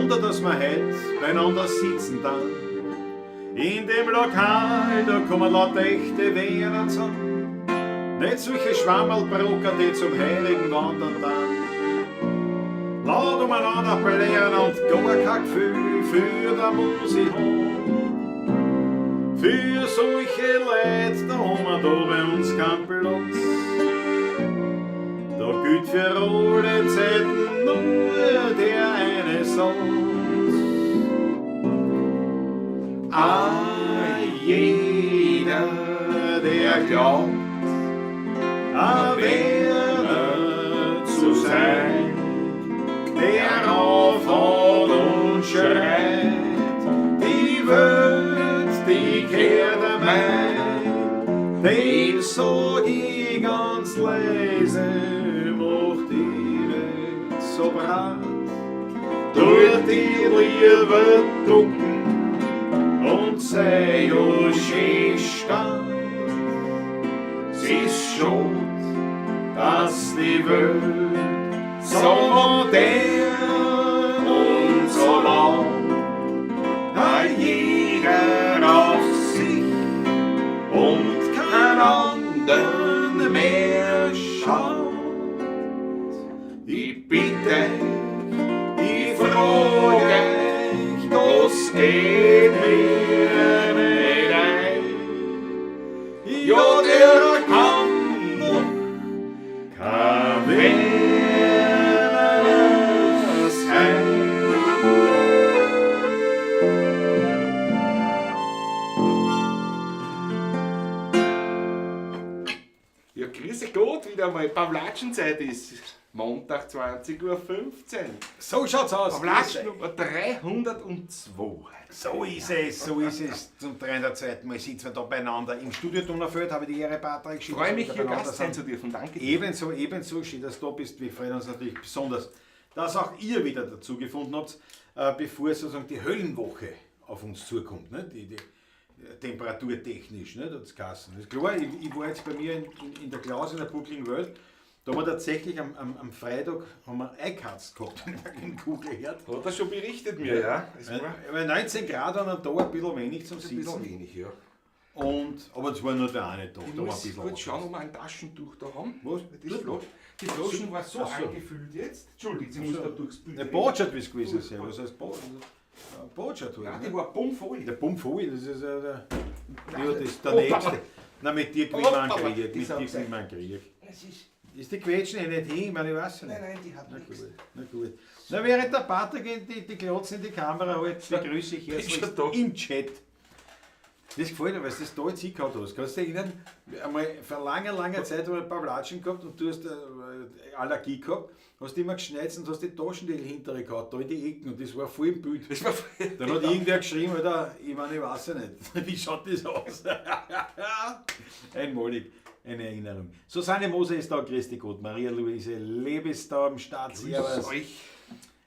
Wunder, dass wir heute beieinander sitzen dann. In dem Lokal, da kommen lauter echte Wiener zusammen. Nicht solche Schwammerlbrocker, die zum Heiligen wandern dann. Laut umeinander blären und gar kein Gefühl für der Musik haben. Für solche Leute, da haben wir da bei uns keinen Platz. Da gilt für alle Zeiten nur der eine Satz. Ah, jeder, der glaubt, ein Werner zu sein, der aufhaut und schreit, die Welt, die kehrt mein, dem sag ich ganz leise, mach die nicht so brat, tut die lieber drucken und sei o schön stark. Es ist schad, dass die Welt so modern und so laut, da jeder auf sich und kein anderen mehr schaut. Ich bitte, ich frage euch, das geht mir nicht ein. Ja, der kann doch kein Werner sein. Ja, grüße Gott, wieder mal Pawlatschenzeit ist. Montag 20:15 Uhr. So schaut's aus. Pawlatschen Nummer 302. So ist es, so ist es. Zum 302. Mal sitzen wir da beieinander. Im Studio Donaufeld habe ich die Ehre, Patrick. Ich Schön, freue dass mich, wir hier beieinander Gast sein sind. zu dürfen. Danke dir. Ebenso, ebenso. Schön, dass du da bist. Wir freuen uns natürlich besonders, dass auch ihr wieder dazu gefunden habt, bevor sozusagen die Höllenwoche auf uns zukommt. Ne? Die temperaturtechnisch, ne? Das Kassen. Das ist klar, ich war jetzt bei mir in der Klaus, in der Buckling World. Da haben wir tatsächlich am Freitag haben wir eingeheizt gehabt im Kugelherd. Hat er schon berichtet mir, ja? Es war Weil 19 Grad an einem Tag ein bisschen wenig zum ein bisschen Sitzen. wenig, ja. Aber es war nur der eine Tag. Ich Da war ein muss bisschen kurz anders. schauen, ob wir ein Taschentuch da haben. Was? Die Flasche, die Flaschen war so Ach so. angefüllt jetzt. Entschuldigung, ich muss da durchs Bild. Ne, Botschat, wie es gewesen ist. Was heißt Botschat? Botschat halt. Nein, ne? die war bummvoll. Der Bummvoll, das ist ja der, ja, das ist der Oh, Nächste. Papa. Nein, mit dir gewinnen wir einen Oh, Papa. Krieg. Mit Die dir Samstag. gewinnen wir einen Krieg. Es ist, Ist die Quetschen eh nicht hin? Ich meine, ich weiß ja nicht. nein, nein, die hat Na nichts. gut, na gut. Na, während der Patrick die Glotzen in die Kamera hält, begrüße ich Bin herzlich schon da. im Chat. Das gefällt mir, weil du das da jetzt hingehauen hast. Kannst du dich erinnern, einmal vor langer, langer Zeit haben wir ein paar Latschen gehabt und du hast Allergie gehabt, hast immer geschneit und hast die Taschendeckel hintere gehabt, da in die Ecken und das war voll im Bild. Das war voll. Dann hat irgendwer geschrieben, Alter, ich meine, ich weiß ja nicht, wie schaut das aus? Einmalig, eine Erinnerung. Susanne Moser ist da, grüß dich Gott, Maria-Luise Leb ist da am Start, Grüß servus. euch.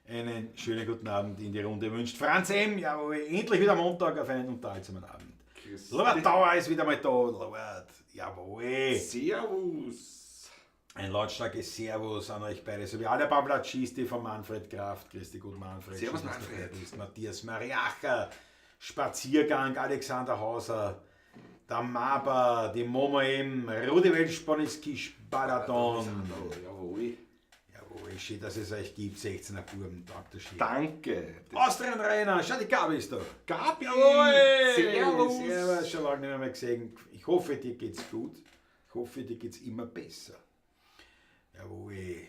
Einen schönen guten Abend in die Runde wünscht Franz M. Jawohl, endlich wieder Montag auf einen unterhaltsamen Abend. Grüß Lord dich. Dauer ist wieder mal da, Lord, jawohl. Servus. Ein lautstarkes Servus an euch beide, sowie alle Pavlatschis, die von Manfred Kraft. Grüß dich gut, Manfred. Servus, Schön, dass du Manfred. dabei bist. Matthias Mariacher, Spaziergang, Alexander Hauser, der Maba, die Momo M, Rudi Welschboniski, Balaton. Jawohl. Jawohl, schön, dass es euch gibt, 16er Buben, Dr. Schick. Danke. Austrian Rainer, schau, die Gabi ist da. Gabi. Jawohl! Servus. Servus, schon lange nicht mehr gesehen. Ich hoffe, dir geht's gut. Ich hoffe, dir geht's immer besser. Jawohl.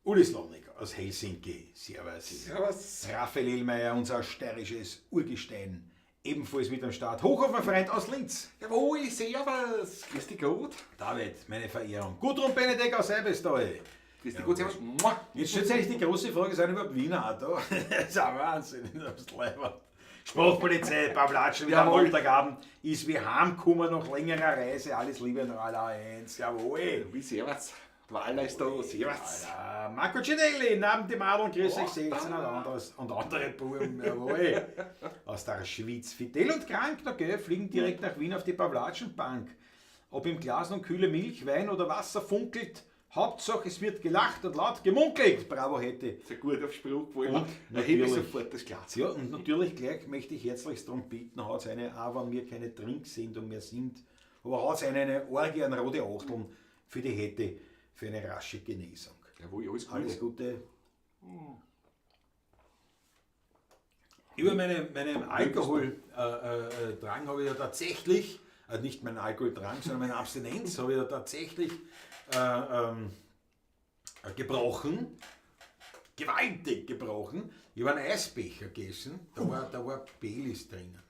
Uli Slomnik aus Helsinki. Servus. Servus. Raphael Illmeier, unser steirisches Urgestein. Ebenfalls mit am Start. Hochofer Freund aus Linz. Jawohl, servus. Grüß dich Gott. David, meine Verehrung. Gudrun Benedek aus Eibestal. Grüß dich Gott, servus. Mua. Jetzt stellt sich eigentlich die große Frage, sind überhaupt Wiener auch da? Das ist ein Wahnsinn. Das ist leider. Sprachpolizei, Pawlatschen wieder am Jawohl. Montagabend. Ist wie heimgekommen nach längerer Reise. Alles Liebe an alle eins. Jawohl. Wie servus. Walla ist da, servus. Alter, Marco Cinelli, Namen die Madeln, grüß euch, Oh, 16 und anderes, und andere Buben, jawohl. Aus der Schweiz. Fidel und krank, na gell, fliegen direkt nach Wien auf die Pawlatschenbank. Ob im Glas nun kühle Milch, Wein oder Wasser funkelt, Hauptsache, es wird gelacht und laut gemunkelt. Bravo, Hätte. Sehr gut auf Spruch, wo ich Und erhebe natürlich- sofort das Glas. Ja, und natürlich gleich möchte ich herzlichst darum bitten, haut eine, auch wenn wir keine Trinksendung mehr sind, aber haut eine Orgie an rote Achteln für die Hätte, für eine rasche Genesung. Jawohl, alles gut. Alles Gute. Über meinen Alkoholdrang habe ich ja tatsächlich, nicht meinen Alkoholdrang, sondern meine Abstinenz habe ich ja tatsächlich gebrochen. Gewaltig gebrochen. Ich habe einen Eisbecher gegessen, da war Baileys drinnen.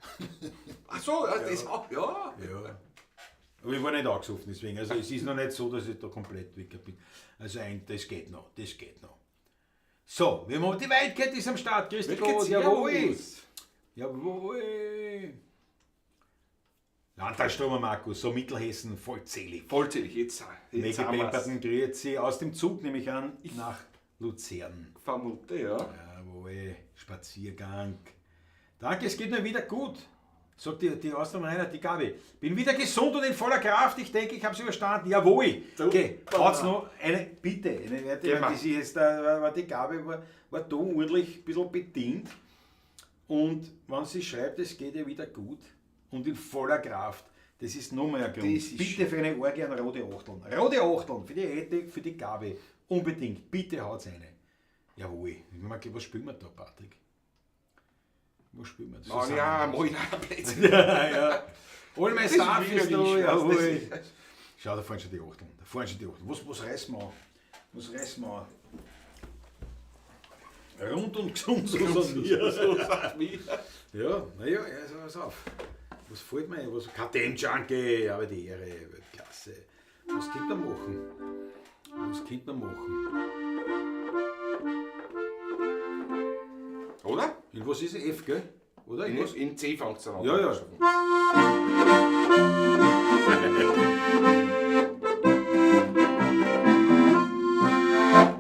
Ach so, ja, das auch, ja. Ja. Aber ich war nicht angesoffen, deswegen. Also es ist noch nicht so, dass ich da komplett weg bin. Also das geht noch, das geht noch. So, wir machen die Wildcat ist am Start. Grüß dich Gott, jawohl. Jawohl. Landtagstromer Markus, so Mittelhessen, vollzählig. Vollzählig, jetzt Maggie haben wir's. Pemperton, grüezi, aus dem Zug nehme ich an, nach Luzern. Vermute, ja. Jawohl, Spaziergang. Danke, es geht mir wieder gut, sagt die Austrian die Gabi. Bin wieder gesund und in voller Kraft. Ich denke, ich habe es überstanden. Jawohl. Okay, hat's noch eine Bitte. Eine, warte, Geh mal. das ist jetzt, da, war die Gabi war da ordentlich ein bisschen bedient. Und wenn sie schreibt, es geht ihr wieder gut und in voller Kraft, das ist noch mehr ein Grund. Das ist Bitte für eine Orgie an rote Achteln. Rote Achteln für die Ethik, für die Gabi. Unbedingt. Bitte haut's eine. Jawohl. Ich meine, was spielen wir da, Patrick? Was spielen wir? Nein, Susanne. ja, mal Plätzchen. Ja, ja. All my Das stuff ist ist da, widerlich, jawohl. das ist- Schau, da fahren schon die Achteln. Da fahren schon die Achteln. Was reißen wir an? Was reißen wir an? Rund und gesund, so sind wir. So sagt mir. Ja, naja, also pass auf. Was fällt mir ein? Was, KTM Junkie, aber die Ehre, Weltklasse. Was könnte man machen? Was könnte man machen? Oder? In was ist F, gell? Oder? In was? In C fängt es an. Ja, ja.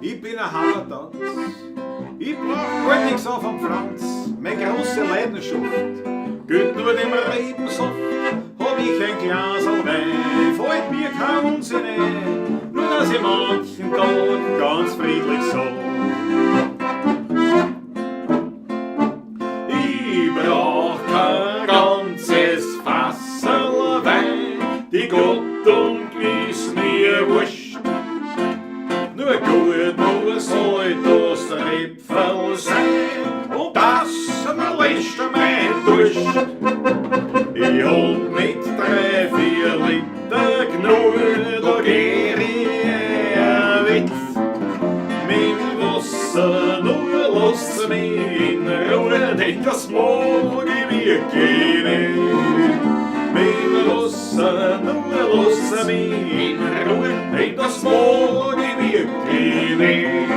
Ich bin ein Hammertanz. Ich brauch gar nichts auf am Franz. Meine große Leidenschaft gilt nur dem Rebensaft. Hab ich ein Glasl Wein, fällt mir kein Unsinn ein. Nur dass ich manchen Tag ganz friedlich sag. Ich brauch kein ganzes Fassel Wein, die Gattung ist mir wurscht. Nur gut muss halt das Tröpferl sein und das mir löscht mein Durst. Ich hab mit 3, 4 Liter genug, da geh ich ein Witz. Mit Wasser nur lasst mich in Ruhe, denn das mag ich wirklich nicht. Mit Wasser nur lasst mich in Ruhe, denn das mag ich wirklich nicht.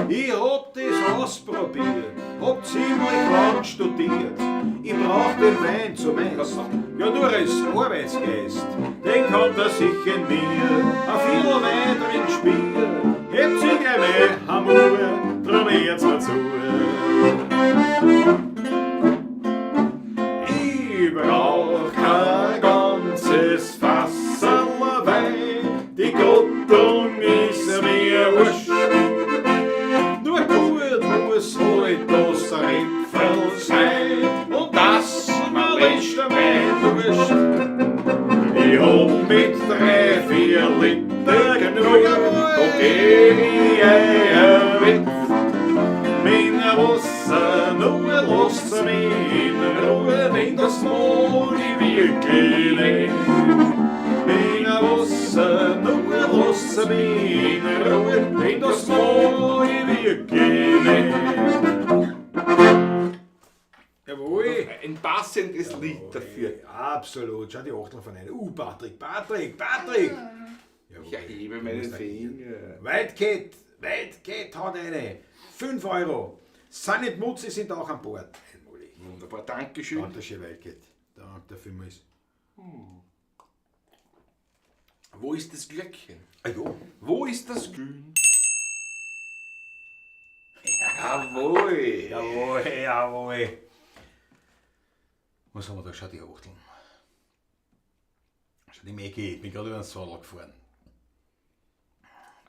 Ich hab das ausprobiert, hab ziemlich lang studiert. Ich brauch den Wein zumeist, ja nur als Arbeitsgeist. Den kann er sich in mir ein viel weiteren Spiel. Hebt sich gleich mehr am Uhr, drum hört's mir zu. Ich brauch kein ganzes Fassel Wein, die Gattung ist mir wurscht. Nur gut muss halt das Ripfel sein und das mir löscht mein Durst. Ich hab mit 3, 4 Liter genug, da geh ich ein Witz. Mein Wasser nur lasst mich in Ruhe, denn das mag ich wirklich nicht. Mein Wasser nur lasst mich in Ruhe, denn das mag ich wirklich nicht. Jawohl. Ein passendes Lied dafür. Absolut. Schau die Achteln von einer. Patrick, Patrick, Patrick! Jawohl. Ich erhebe meinen Finger. Wildcat, Wildcat hat eine. 5 Euro. Sunny und Mutzi sind auch an Bord. Einmalig. Wunderbar, Dankeschön. Dankeschön, Wildcat. Danke vielmals. Wo ist das Glöckchen? Ah ja. Wo ist das Grün? Jawohl. Jawohl, jawohl. Was haben wir da? Schau die Achteln. Schau die Maggie, ich bin gerade über den Sattel gefahren.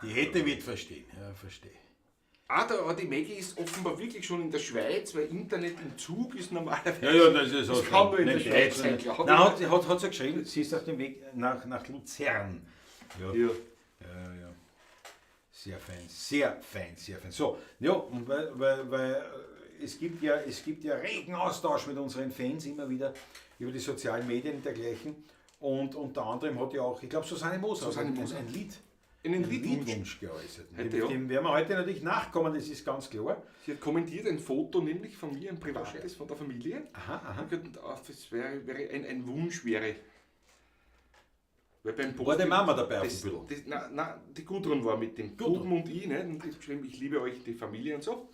Die hätte wird verstehen. Ja, verstehe. Ah, da, die Maggie ist offenbar wirklich schon in der Schweiz, weil Internet im Zug ist normalerweise. Ja, ja, das ist Das kann nur in der Schweiz sein, glaube ich. Nein, hat sie geschrieben, sie ist auf dem Weg nach Luzern. Ja. Ja. Ja, ja. Sehr fein, sehr fein, sehr fein. So, ja, und weil es gibt ja regen Austausch mit unseren Fans immer wieder über die sozialen Medien und dergleichen. Und unter anderem hat ja auch, ich glaube, Susanne Moser ein Lied. Einen Liedwunsch geäußert. Heute, dem, ja. Dem werden wir heute natürlich nachkommen, das ist ganz klar. Sie hat kommentiert ein Foto nämlich von mir, ein privates, von der Familie. Aha, aha. Und das wäre ein Wunsch wäre. Weil beim Post war die Mama dabei auf dem Büdel? Nein, die Gudrun war mit dem Buben und ich. Ne? Und ich habe geschrieben, ich liebe euch, die Familie und so.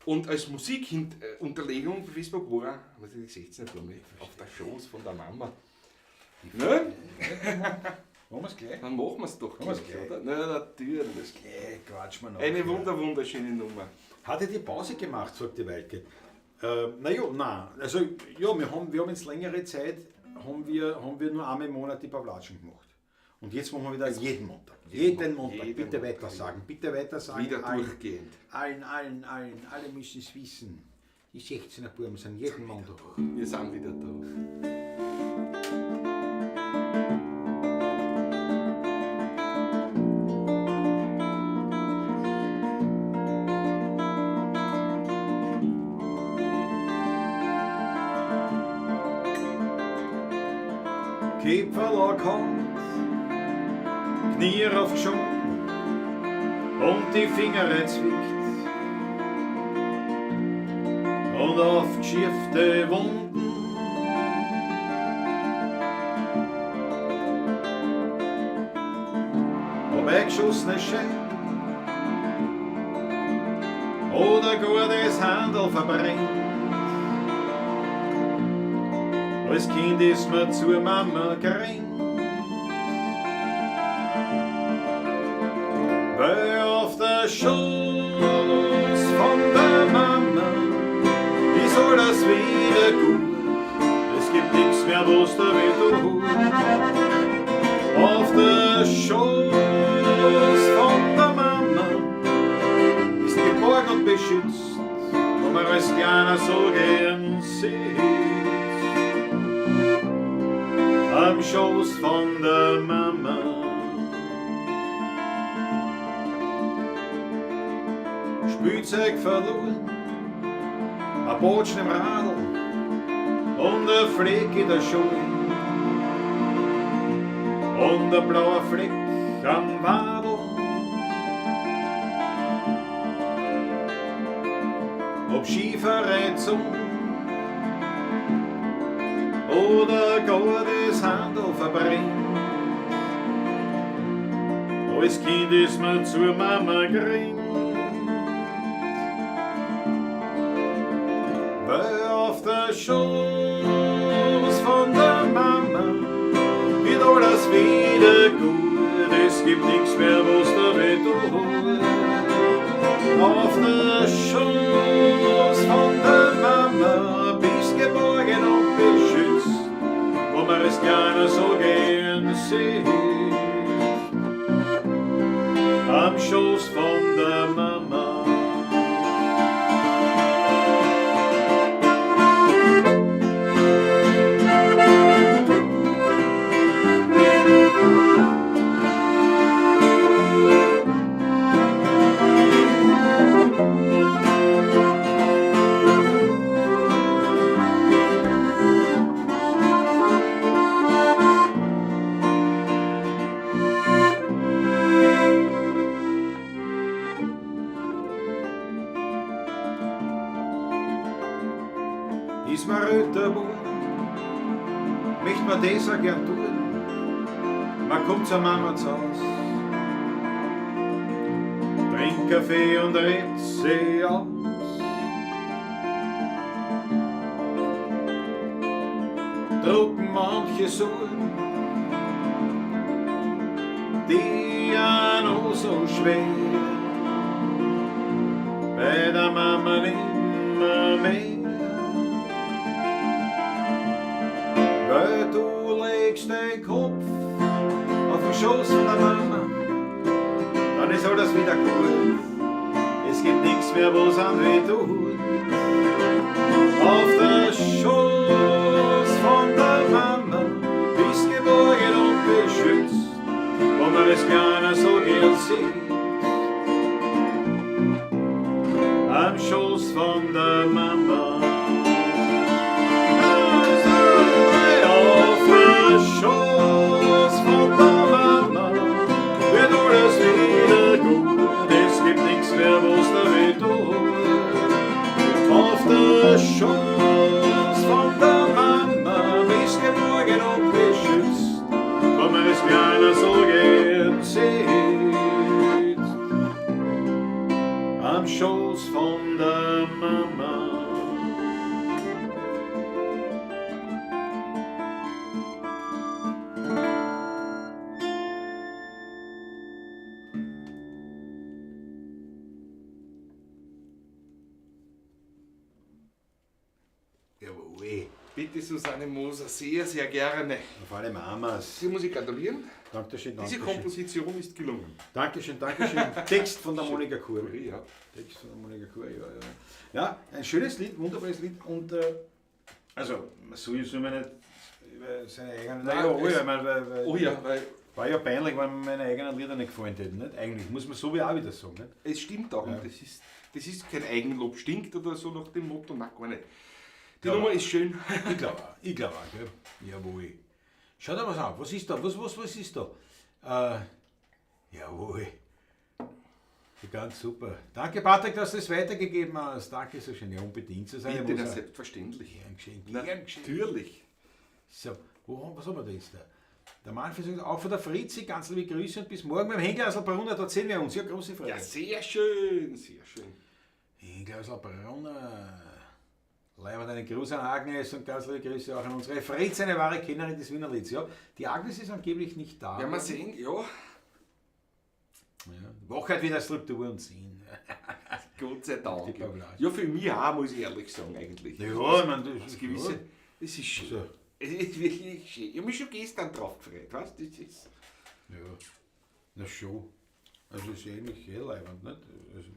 Und als Musikunterlegung bei Facebook war die 16 Blume auf der Schoß von der Mama. Ne? Machen wir es gleich? Dann machen wir es doch gleich, oder? Na, natürlich. Gleich quatschen wir noch. Eine wunderschöne Nummer. Hat er die Pause gemacht, sagt die Weike. Naja, nein. Also, ja, wir haben jetzt längere Zeit, haben wir nur einmal im Monat die Pawlatschen gemacht. Und jetzt machen wir wieder jeden Montag. Jeden Montag. Bitte weitersagen. Bitte weitersagen. Wieder durchgehend. Allen. Alle müssen es wissen. Die 16er Buben sind jeden Montag. Wir sind wieder da. Kipferl kommt, Knie raufgeschoben und die Finger zwickt und aufgeschürfte Wunden. Ob eingeschossene Schein oder gar das Handel verbrennt. Als Kind ist man zur Mama gerannt, weil auf der Schoß von der Mama ist alles wieder gut, es gibt nichts mehr, was da weh tut. Auf der Schoß von der Mama ist geborgen und beschützt, wo man als Kleiner so gern sitzt. Am Schoß von der Mama. Spielzeug verloren, ein Botschen im Radl und ein Fleck in der Schuhe und ein blauer Fleck am Wadl. Ob Skiverreizung oder gar das Handel verbrennt. Als Kind ist man zur Mama gerannt, weil auf der Schoß von der Mama wird alles wieder gut, es gibt nichts mehr, was da weh tut. Auf der Schoß von der Mama bist geborgen und beschützt, wo man es gerne so gern sieht. Am Schoß von der Mama. Ist man älter geworden, möchte man das auch gern tun. Man kommt zur Mama zu Haus, trinkt Kaffee und redet sie aus. Drucken manche Sorgen, die ja noch so schwer, bei der Mama nimmer mehr. Weil du legst deinen Kopf auf den Schoß von der Mama, dann Dann ist alles wieder gut. Es gibt nichts mehr, was an weh tut. Auf der Schoß von der Mama bist geborgen und beschützt, wo man es keiner so gern sieht. Am Schoß von der Mama. Auf der Schoß von der Mama wird alles wieder gut. Es gibt nichts mehr, was da weh tut. Auf der Schoß von der Mama bist geborgen und beschützt, wo man es keiner so gern sieht. Am Schoß von der Mama. Jawohl. Bitte, Susanne Moser, sehr, sehr gerne. Auf alle Mamas. Sie muss ich gratulieren. Dankeschön, Diese Dankeschön. Komposition ist gelungen. Dankeschön, Dankeschön. Text von der Monika Kur. Ja. Text von der Monika Kur, ja, ja. Ja, ein schönes Lied, wunderbares Lied. Und also, man soll man nicht über seine eigenen. Nein, Naja, oh ja, es- ich meine, weil, Oh ja, weil war ja peinlich, wenn mir meine eigenen Lieder nicht gefallen hätten. Nicht? Eigentlich muss man so wie auch wieder sagen. Nicht? es stimmt auch. Ja. Und das ist kein Eigenlob, stinkt oder so nach dem Motto, nein, gar nicht. Die Ja. Nummer ist schön. Ich glaube auch, ich glaube auch, gell? Jawohl. Schau dir was an, was ist da? Was ist da? Jawohl. Ganz super. Danke, Patrick, dass du es weitergegeben hast. Danke, so schön. Ja, unbedingt. Susanne Bitte, na, Moser. selbstverständlich. Gern geschenkt. Gern geschenkt. Natürlich. So, was haben wir da jetzt da? Der Manfred sagt, auch von der Fritzi, ganz liebe Grüße und bis morgen beim Hängleisl Brunner, da sehen wir uns. Ja, große Freude. Ja, sehr schön, sehr schön. Hängleisl Brunner. Leider einen Gruß an Agnes und ganz liebe Grüße auch an unsere Fritz, eine wahre Kennerin des Wienerlieds. Ja, die Agnes ist angeblich nicht da. Werden wir sehen, ja. Ja. Wachheit wieder Struktur und Sinn. Gott sei Dank. Die Pavlage. Ja, für mich auch, muss ich ehrlich sagen, eigentlich. Ja, ich meine, das Das ist gewisse, ja. das ist schön. So. Es ist wirklich schön. Ich habe mich schon gestern drauf gefreut, weißt du? Das ist, Ja, na schon. Also ist eigentlich eh leibend, nicht? Also,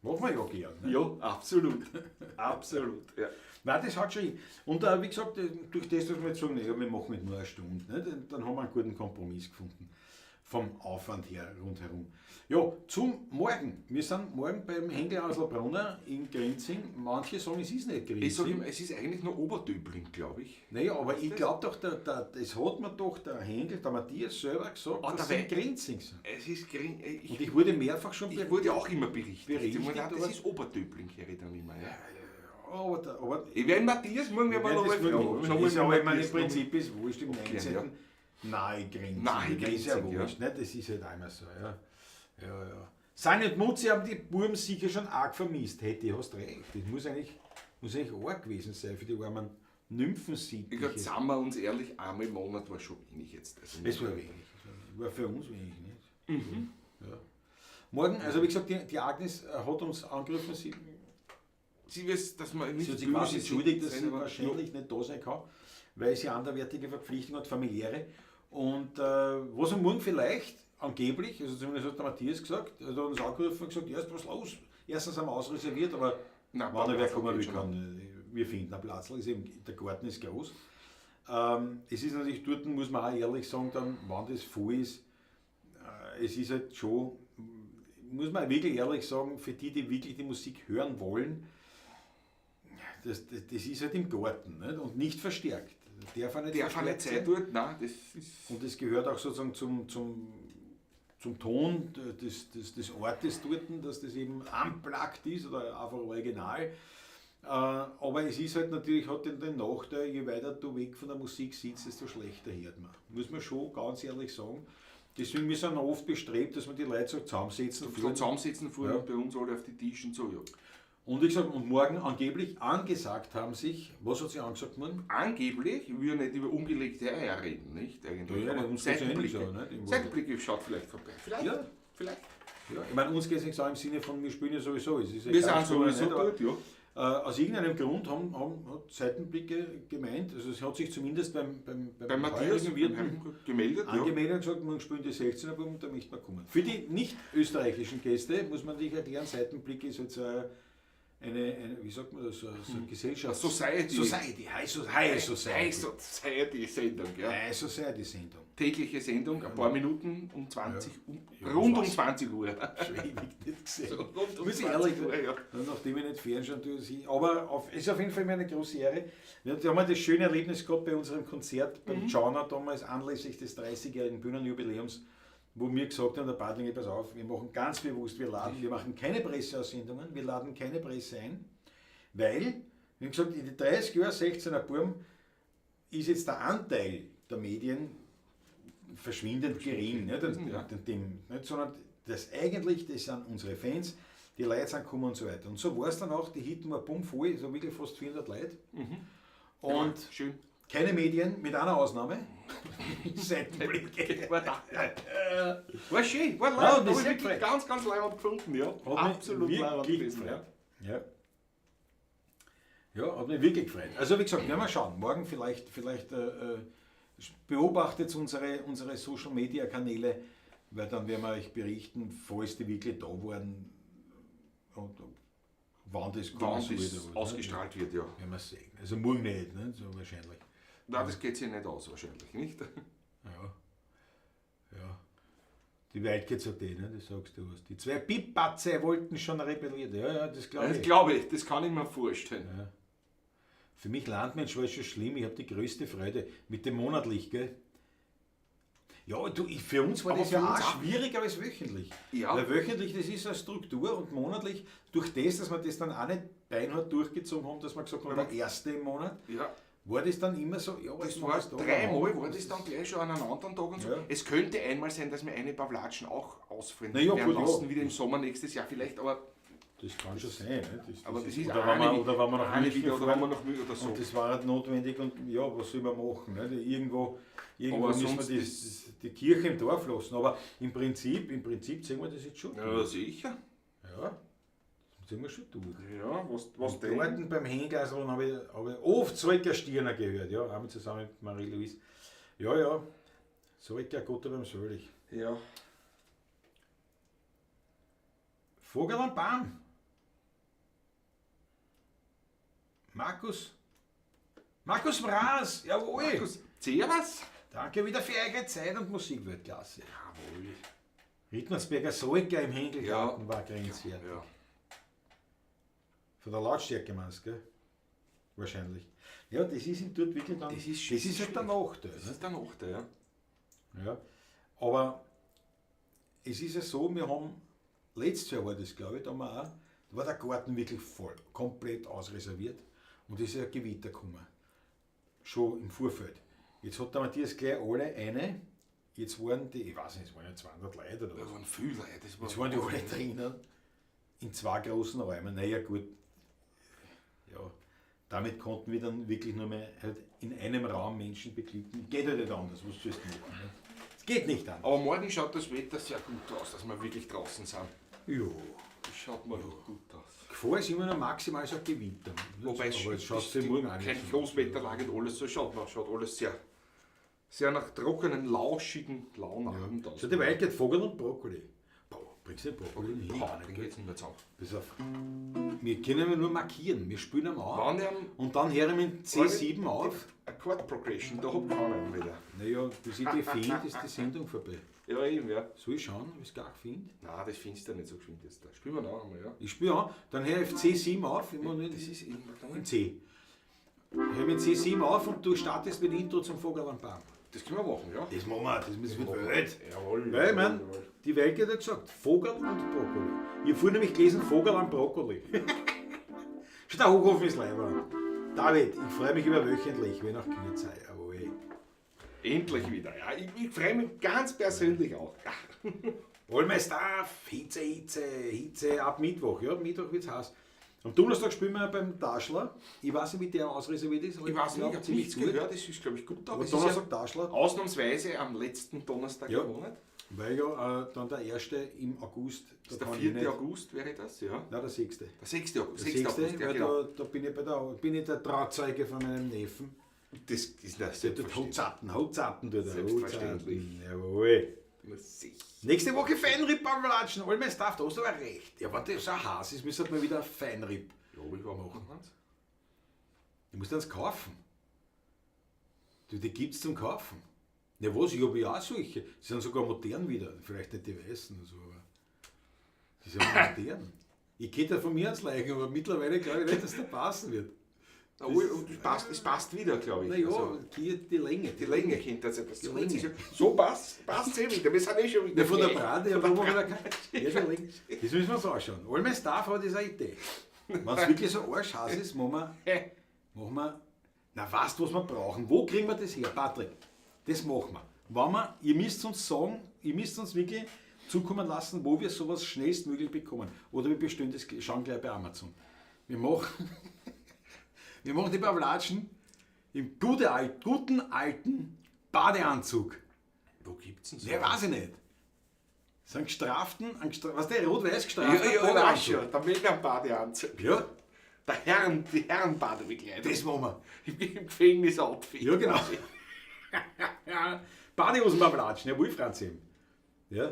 machen wir ja gern. Ne? ja, absolut. Absolut, ja. Nein, das hat schon. Und wie gesagt, durch das, dass wir jetzt sagen, naja, wir machen nicht nur eine Stunde, ne? Dann haben wir einen guten Kompromiss gefunden. Vom Aufwand her rundherum. Ja, zum Morgen. Wir sind morgen beim Hänglehausl Brunner in Grinzing. Manche sagen, es ist nicht Grinzing. Ich sage immer, es ist eigentlich nur Oberdöbling, glaube ich. Naja, aber ich glaube doch, das hat mir doch der Händel, der Matthias selber gesagt, Ah, dass der sie in Grinzing sind. Es ist Und ich wurde mehrfach schon ich wurde auch immer berichtigt. Berichtigt, Ich meine, aber- das ist Oberdöbling, höre ich dann immer. Ja. Aber Ich werde Matthias morgen werden wir noch mal fragen. Ist aber, ich meine, im Prinzip ist wurscht, im Abklären, 19. Nein, Grinzing. Nahe Das ist ja Grinzing, ja. wurscht, ne? Das ist halt einmal so, ja. Ja, ja. Sani und Mutzi haben die Buben sicher schon arg vermisst. Hätte, hast recht. Das muss eigentlich arg gewesen sein für die armen Nymphensittiche. Ich glaube, sagen wir uns ehrlich, einmal im Monat war schon wenig jetzt. Also Es war wenig. War für uns wenig, nicht? Mhm. Ja. Morgen, also wie gesagt, die Agnes hat uns angerufen, sie, Sie weiß, dass man nicht sie hat sich quasi böse entschuldigt, dass sein, sie aber- wahrscheinlich nicht da sein kann, weil sie anderweitige Verpflichtungen hat, familiäre. Und was am Morgen vielleicht, angeblich, also zumindest hat der Matthias gesagt, er hat uns angerufen und gesagt, erst was los. Erstens haben wir ausreserviert, aber Nein, wenn wer Platz kommen will, geht schon. kann. Wir finden einen Platz, ist eben, der Garten ist groß. Es ist natürlich dort, muss man auch ehrlich sagen, dann, wenn das voll ist, es ist halt schon, muss man wirklich ehrlich sagen, für die, die wirklich die Musik hören wollen, das ist halt im Garten, nicht? Und nicht verstärkt. Darf auch nicht Darf auch nicht verstärkt sein sein. dort, nein, das ist. Und das gehört auch sozusagen zum Ton des Ortes dort, dass das eben unplugged ist oder einfach original. Aber es ist halt natürlich, hat den Nachteil, je weiter du weg von der Musik sitzt, desto schlechter hört man. Muss man schon ganz ehrlich sagen. Deswegen wir sind oft bestrebt, dass wir die Leute so zusammensetzen. So zusammensetzen vorher Ja. bei uns alle auf die Tische und so, ja. Und wie gesagt, und morgen angeblich angesagt haben sich, was hat sich angesagt morgen? Angeblich, ich will ja nicht über ungelegte Eier reden, nicht? Eigentlich. Ja, ja, Aber uns geht's ja eh nicht Seitenblicke, so, nicht? Im Seitenblicke schaut vielleicht vorbei. Vielleicht, Ja. vielleicht. Ja, ich meine, uns geht es nicht so im Sinne von, wir spielen ja sowieso. Es ist Wir egal, sind spielen wir sowieso nicht, aber, dort, ja. Aus irgendeinem Grund hat Seitenblicke gemeint, also es hat sich zumindest beim Matthias heurigen Wirten gemeldet, ja. angemeldet und gesagt, morgen spielen die 16er Buben, da möchten wir kommen. Für die nicht österreichischen Gäste muss man sich erklären, Seitenblicke ist jetzt eine, wie sagt man das, so eine Gesellschaft. Society. Society, High Society. High Society Sendung, ja. High Society Sendung. Tägliche Sendung, ein paar Minuten um 20 Uhr, Ja, rund um was 20 Uhr. Schon ewig nicht gesehen. So, rund um Muss ich 20 ehrlich Uhr, ja. Nachdem ich nicht fernschauen tue, aber ist auf jeden Fall mir eine große Ehre. Wir haben das schöne Erlebnis gehabt bei unserem Konzert beim Jauner damals anlässlich des 30-jährigen Bühnenjubiläums, wo wir gesagt haben, der Badlinger, pass auf, wir machen ganz bewusst, wir machen keine Presseaussendungen, wir laden keine Presse ein, weil, wir haben gesagt, in den 30 Jahren, 16er Burm, ist jetzt der Anteil der Medien verschwindend gering, nicht? Nicht? Sondern das eigentlich, das sind unsere Fans, die Leute sind gekommen und so weiter. Und so war es dann auch, die Hitten war bummvoll, so wirklich fast 400 Leute. Und ja, schön. Keine Medien, mit einer Ausnahme. Seitenblicke. War da. War schön, war Ja, leibend, und hab das ich sehr wirklich gefreut. ganz, ganz leibend gefunden, ja. Hat mich Absolut leibend wirklich gewesen, ja. gefreut. Ja. Ja, hat mich wirklich gefreut. Also wie gesagt, werden wir schauen. Morgen vielleicht beobachtet unsere Social Media Kanäle, weil dann werden wir euch berichten, falls die wirklich da waren und wann das kommen Wann soll das oder was, ne? ausgestrahlt wird, ja. Werden wir sehen. Also morgen nicht, ne? So wahrscheinlich. Nein, das geht sich nicht aus wahrscheinlich, nicht? Ja. Ja. Die Welt.at, ne? Das sagst du was. Die zwei Pipatze wollten schon rebellieren. Ja, ja, das glaube ich. Das glaube ich, das kann ich mir vorstellen. Ja. Für mich Landmensch war es schon schlimm, ich habe die größte Freude mit dem monatlich, gell? Ja, du, für uns war Aber das ja für uns auch auch. schwieriger als wöchentlich. Ja. Weil wöchentlich, das ist eine Struktur und monatlich, durch das, dass wir das dann auch nicht beinhart durchgezogen haben, dass wir gesagt haben, der erste im Monat, Ja. war das dann immer so, ja, Das was war da? dreimal, war das dann gleich schon an einem anderen Tag und so. Ja. Es könnte einmal sein, dass wir eine Pavlatschen auch ausfallen Na ja, werden gut, ja. lassen, wieder im Sommer nächstes Jahr vielleicht, aber Das kann schon sein. Ne? Aber das ist oder, wenn wir, oder wenn wir nach eine München wieder, oder fahren wenn wir nach München oder so. Und das war halt notwendig und ja, was soll man machen? Ne? Irgendwo Aber müssen wir sonst die Kirche im Dorf lassen. Aber im Prinzip ziehen wir das jetzt schon Ja, durch. sicher. Ja, das ziehen wir schon durch. Ja, was Und denn? dort beim Hänglaseln habe ich oft Solker Stirner gehört, ja, auch zusammen mit Marie-Louise. Ja, ja, Solker Gott beim Sölch. Ja. Vogel am Baum. Markus. Markus Mraz, jawohl. Markus, servus. Danke wieder für eure Zeit und Musikweltklasse. Jawohl. Rittmannsberger Solker im Henkelgarten Ja. war grenzwertig. Ja. Von der Lautstärke meinst du, gell? Wahrscheinlich. Ja, das ist ihm dort wirklich dann. Das ist das ist halt der Nachteil. Das Ne? ist der Nachteil, ja. Ja. Aber es ist ja so, wir haben, letztes Jahr war das, glaube ich, da haben wir auch, da war der Garten wirklich voll, komplett ausreserviert. Und es ist ja ein Gewitter gekommen. Schon im Vorfeld. Jetzt hat der Matthias gleich alle eine. Jetzt waren die, ich weiß nicht, es waren ja 200 Leute oder Da was. waren viele Leute. Das war Jetzt waren die alle drinnen. In zwei großen Räumen. Naja, gut. Ja, damit konnten wir dann wirklich nur mehr halt in einem Raum Menschen beglücken. Geht halt nicht anders, was sollst du machen? Ne? Es geht nicht anders. Aber morgen schaut das Wetter sehr gut aus, dass wir wirklich draußen sind. Ja. Das schaut mal gut aus. Gefahr ist immer noch maximal so ein Gewitter. Wobei es aber es schaut sich morgen auch nicht kein so. Großwetterlage und alles so schaut, man schaut alles sehr, sehr nach trockenen, lauschigen, lauen Abend aus. So, die Welt geht Vogel und Brokkoli. Boah, bringst du den Brokkoli nicht hin? Boah, bring ich jetzt nicht mehr zusammen. Pass auf. Wir können ihn nur markieren. Wir spielen ihn an. Wann er Und dann hören wir in C7 auf. Akkord Progression, da hab keiner wieder. Naja, bis ich die finde, ist die Sendung vorbei. Ja, eben, ja. Soll ich schauen, ob ich es gar finde? Nein, das findest du ja nicht so geschwind jetzt. Da. Spielen wir noch einmal, ja. Ich spiele an, dann höre ich auf C7 auf. Ich muss nicht Das ist eben in C. Hör mit C7 auf und du startest mit Intro zum Vogel am Baum. Das können wir machen, ja. Das machen wir, das wird Welt. Jawohl. Weil, ich mein, jawohl. die Welt hat ja gesagt, Vogel und Brokkoli. Ich habe vorhin nämlich gelesen, Vogel und Brokkoli. Schon der Hochofen ist leiber. David, ich freue mich über wöchentlich, wenn auch kürzer. Jawohl. Endlich wieder, ja. Ich freue mich ganz persönlich auch. Ja. All my stuff, Hitze, Hitze, Hitze, ab Mittwoch. Ja, Mittwoch wird's heiß. Am Donnerstag spielen wir beim Daschler. Ich weiß nicht, wie der ausreserviert ist, aber Ich weiß nicht, glaub, ich habe ziemlich nichts gut. gehört, es ist, glaube ich, gut. Aber Aber es ist ja Donnerstag Daschler. ausnahmsweise am letzten Donnerstag Ja. im Monat. Weil ja dann der erste im August. Da ist der 4. August wäre das, ja? Nein, der 6. Der 6. August. Der 6. 6. Weil genau. da bin ich, bin ich der Trauzeuge von meinem Neffen. Das ist der tut Hotzatten, Hotzatten tut er. Selbstverständlich. Jawohl. Nächste Woche Feinripp am Latschen. All mein Stuff, da hast du aber recht. Ja, wenn das so ein Hass ist, müsste man wieder ein Feinripp ja, ich war machen. Du musst eins kaufen. Du, die gibt's zum Kaufen. Ja was, ich habe ja auch solche. Die sind sogar modern wieder. Vielleicht nicht die weißen oder so, aber die sind modern. Ich könnte ja von mir ans leichen, aber mittlerweile glaube ich nicht, dass der passen wird. Das es passt wieder, glaube ich. Na ja, also, die Länge. Die Länge kennt das etwas. Die Länge. So passt es eh wieder. Wir sind eh schon wieder. Ja, von der Brate, aber wo wir wieder kein. Das müssen wir uns anschauen. All mein Stuff hat diese Idee. Wenn es wirklich so arschhaß ist, machen wir. Na, weißt du, was wir brauchen? Wo kriegen wir das her, Patrick? Das machen wir. Wenn wir, ihr müsst uns sagen, ihr müsst uns wirklich zukommen lassen, wo wir sowas schnellstmöglich bekommen. Oder wir bestellen das, schauen gleich bei Amazon. Wir machen die Pavlatschen im guten alten Badeanzug. Wo gibt's denn so? Ja, weiß ich nicht. So einen gestraften, was der rot-weiß gestraften ja, Badeanzug. Ja, da will ich einen Badeanzug. Ja. Die Herrenbadebekleidung. Das machen wir. Im Gefängnisoutfit. Ja, genau. Badehosen Pavlatschen, jawohl, Franz eben. Ja.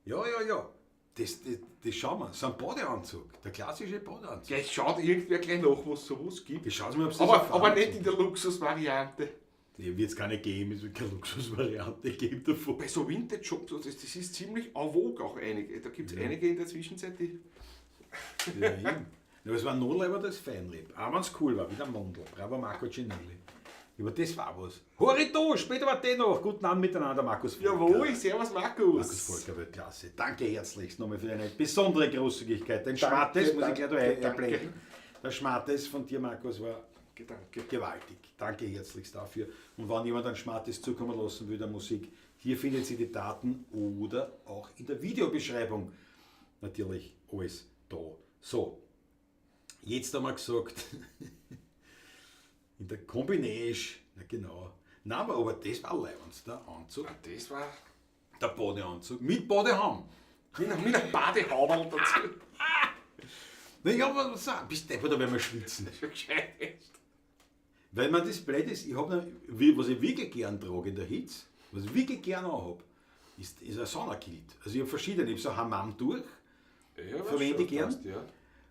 Ja, ja, ja. Das schauen wir. So ein Badeanzug. Der klassische Badeanzug. Gleich schaut irgendwer gleich nach, was es sowas gibt. Ich schau's mir, ob's aber nicht in der Luxusvariante. Nee, wird es keine geben, es wird keine Luxusvariante geben davon. Bei so Vintage-Shops, das ist ziemlich en vogue auch einige. Da gibt es einige in der Zwischenzeit, die. Ja, eben. Ja, aber es war Notleiber das Feinripp. Auch wenn es cool war, wie der Mondl. Bravo Marco Cinelli. Aber das war was. Horito, später war der noch. Guten Abend miteinander, Markus Volker. Jawohl, servus Markus. Markus Volker, Weltklasse. Danke herzlichst nochmal für deine besondere Großzügigkeit. Dein Schmattes, muss ich gleich da einblenden. Der Schmattes von dir, Markus, war gewaltig. Danke herzlichst dafür. Und wenn jemand einen Schmattes zukommen lassen will, der Musik, hier findet sie die Daten oder auch in der Videobeschreibung. Natürlich alles da. So, jetzt haben wir gesagt, in der Kombination, ja genau. Nein, aber das war leibend, der Anzug. Ja, das war der Badeanzug mit Badehaum. Mit einem Badehauberl dazu. Naja, aber was auch, bist du da, wenn wir schwitzen. Das ist schon gescheit. Weil man das blöd ist, ich hab noch, was ich wirklich gern trage in der Hitze, was ich wirklich gern auch hab, ist ein Saunakilt. Also ich habe verschiedene, ich habe so ein Hammam durch, ja, verwende ich gern. Passt, ja.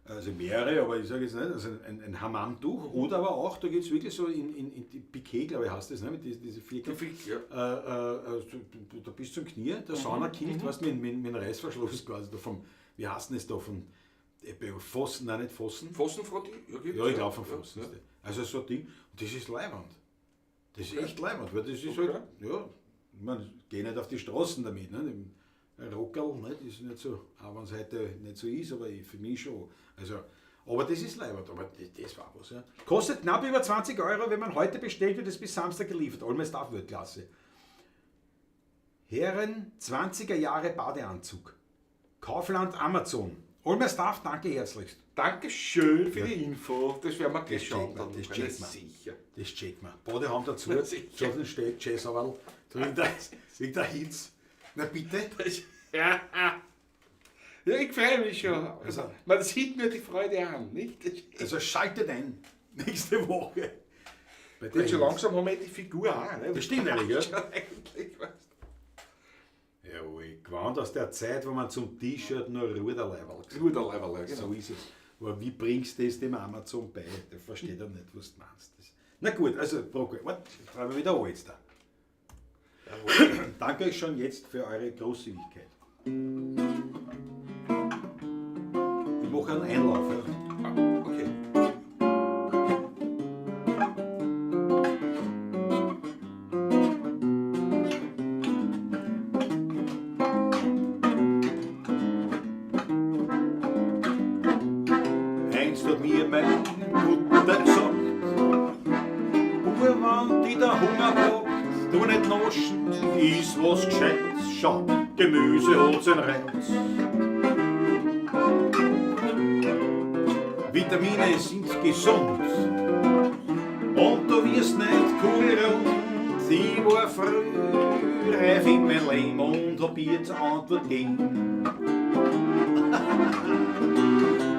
Also mehrere, aber ich sage jetzt nicht, also ein Hammam-Tuch oder aber auch, da geht es wirklich so in die Piquet, glaube ich, heißt das, ne? Mit diese vier, ja. Da bis zum Knie, der Saunakilt, weißt du, mit dem Reißverschluss quasi, da vom, wie heißt denn das da, von Fossen, nein, nicht Fossen. Fossenfrotti? Ja, ja, ich glaube von Fossen. Ja. Also so ein Ding, und das ist leiwand. Das ist echt leiwand, weil das ist halt, ja, ich meine, geh nicht auf die Straßen damit, ne? Rockerl, ne? Das ist nicht so, auch wenn es heute nicht so ist, aber für mich schon. Also, aber das ist leibend, aber das war was. Ja. Kostet knapp über 20 Euro, wenn man heute bestellt, wird es bis Samstag geliefert. All my Stuff Weltklasse. Herren 20er Jahre Badeanzug. Kaufland Amazon. All my Stuff, danke herzlichst. Dankeschön für die Info. Das werden wir gleich schauen. Das checkt man. Sicher. Das checkt man. Badehaum dazu. Schon steht Jazz-Aval. Wegen der Hitze. Na bitte. Ja, ich freue mich schon. Also, man sieht mir die Freude an, nicht? Also schaltet ein. Nächste Woche. Bei der schon langsam haben wir die Figur auch. Ne? Das stimmt eigentlich, ja. Eigentlich, weißt du. Jawohl, gewandt aus der Zeit, wo man zum T-Shirt nur Ruderleiberl gesagt hat. Ruderleiberl, genau. So ist es. Aber wie bringst du das dem Amazon bei? Der versteht ja nicht, was du meinst. Das. Na gut, also, warte, jetzt treiben wir wieder an jetzt da. Danke euch schon jetzt für eure Großzügigkeit. Ich mache einen Einlauf. Ja. Ah, okay. Eins hat mir meine Mutter gesagt, Bub, wenn dich der Hunger plagt, du nicht naschen, iss was Gescheites, schau, Gemüse hat seinen Reiz. Vitamine sind gesund und du wirst nicht kugelrund. Ich war früh reif in mein Leben und hab ihr zur Antwort gegeben.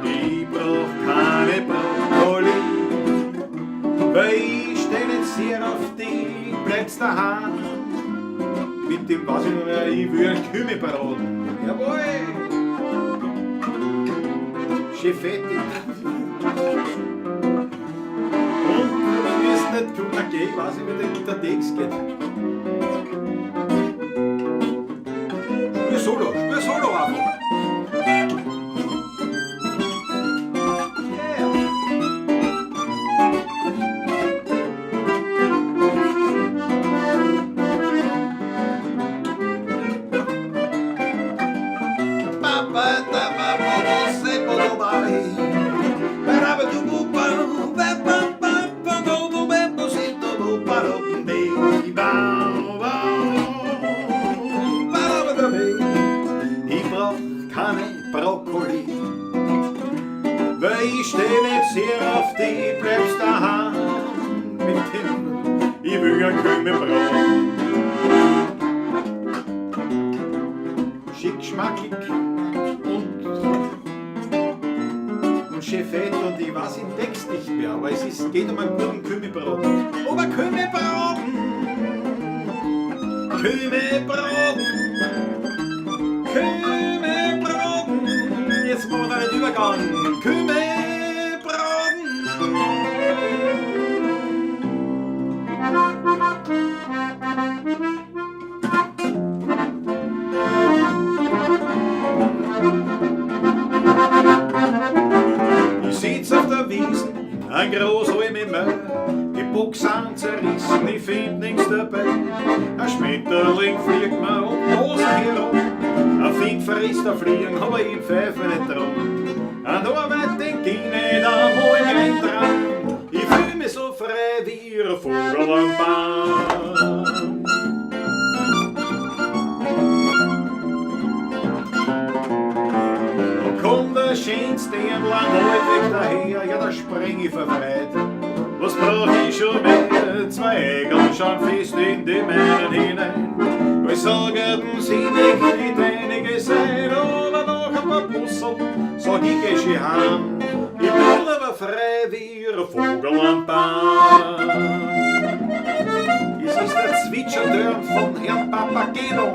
Ich brauch keine Brokkoli, weil ich steh nicht sehr auf dich, bleibst daheim. Mit dem weiß ich nicht mehr, ich will einen Kümmel. Jawohl! Schön fettig. Und wir müssen nicht gucken, okay, ich weiß nicht, wie der Text geht. Spiel Solo einfach. Yeah. Ich brauch keine Brokkoli, weil ich steh nicht sehr auf die, bleibst daheim mit dem, ich will ein Kümmel. Schick, schmackig und schön fett und ich weiß den Text nicht mehr, aber es ist, geht um einen guten Kümmelbraten. Aber Kümmelbraten, Kümmelbraten, Kümmelbraten, jetzt machen wir den Übergang. Kümmelbraten. Ich sitz auf der Wiesn, ein Großholm im Müll, die Buchsen zerrissen, ich find nix dabei. Ein Schmetterling fliegt mir um die Nase herum, ein Fink frisst ein Fliegen, aber ich pfeife nicht drum. An der Arbeit denk ich nicht einmal nicht dran, ich fühl mich so frei wie ein Vogel am Baum. Da kommt der schönste Entlang Waldweg daher, ja, da spring ich vor Freude. Was brauch ich schon mehr? Zwei Ägeln schauen fest in die meinen hinein. Ich sagen, sie nicht die deinige sein, aber noch ein paar Bussel, sag ich, geh schon heim. Ich bin aber frei wie ein Vogel am Baum. Es ist der Zwitschertörn von Herrn Papageno.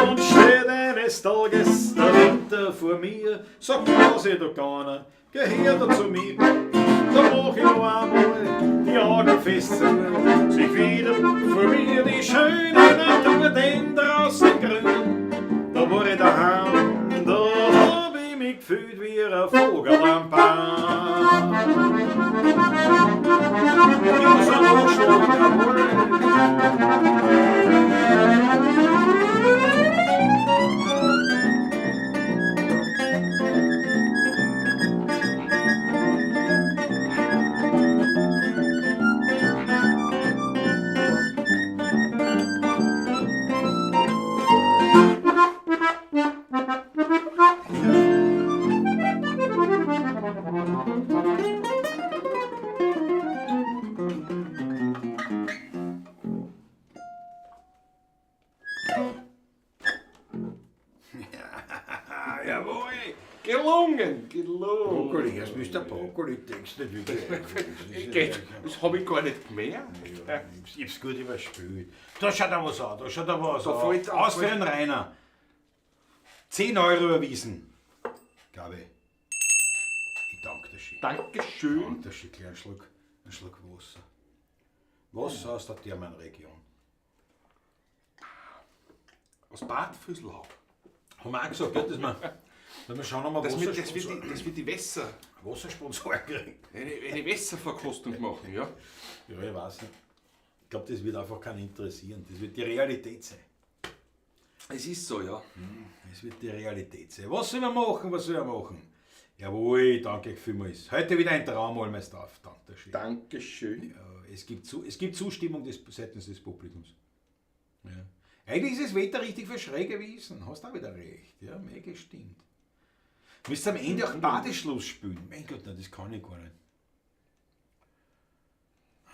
Und steht eines Tages der Winter vor mir, sagt was ich da keiner, gehört er zu mir. Da mach ich noch einmal die Augen fest zu, sich wieder vor mir die schöne Natur, denn draußen grün. Da war ich daheim, da hab ich mich gefühlt wie ein Vogel am Baum. Ja, so ein Anschlag, jawohl. Jawohl! Gelungen, gelungen. Brokkoli, erst müsst der Brokkoli denkst du nicht wirklich. Geht, das hab ich gar nicht gemerkt. Ja, ich hab's gut überspielt. Da schaut er was an, da schaut er was Da an. fällt- Aus für den Rainer. 10 Euro überwiesen. Glaube ich. Ich danke dir schön. Dankeschön. Danke dir schön. Einen Schluck Wasser. Wasser aus der Thermenregion. Aus Bad Füsselhau. Haben wir auch gesagt, ja, dass wir schauen, ob wir Das wird die Wässer. Wassersponsoren kriegen. Eine Wässerverkostung machen, ja? Ja, ich weiß nicht. Ich glaube, das wird einfach keinen interessieren. Das wird die Realität sein. Es ist so, ja. Es wird die Realität sein. Was soll man machen? Was soll man machen? Jawohl, danke vielmals. Heute wieder ein Traum, Allmeister. Dankeschön. Dankeschön. Ja, es gibt Zustimmung seitens des Publikums. Ja. Eigentlich ist das Wetter richtig für schräge Wiesen. Hast auch wieder recht. Ja, mega gestimmt. Müsst am Ende auch Badeschluss spielen. Mein Gott, nein, das kann ich gar nicht.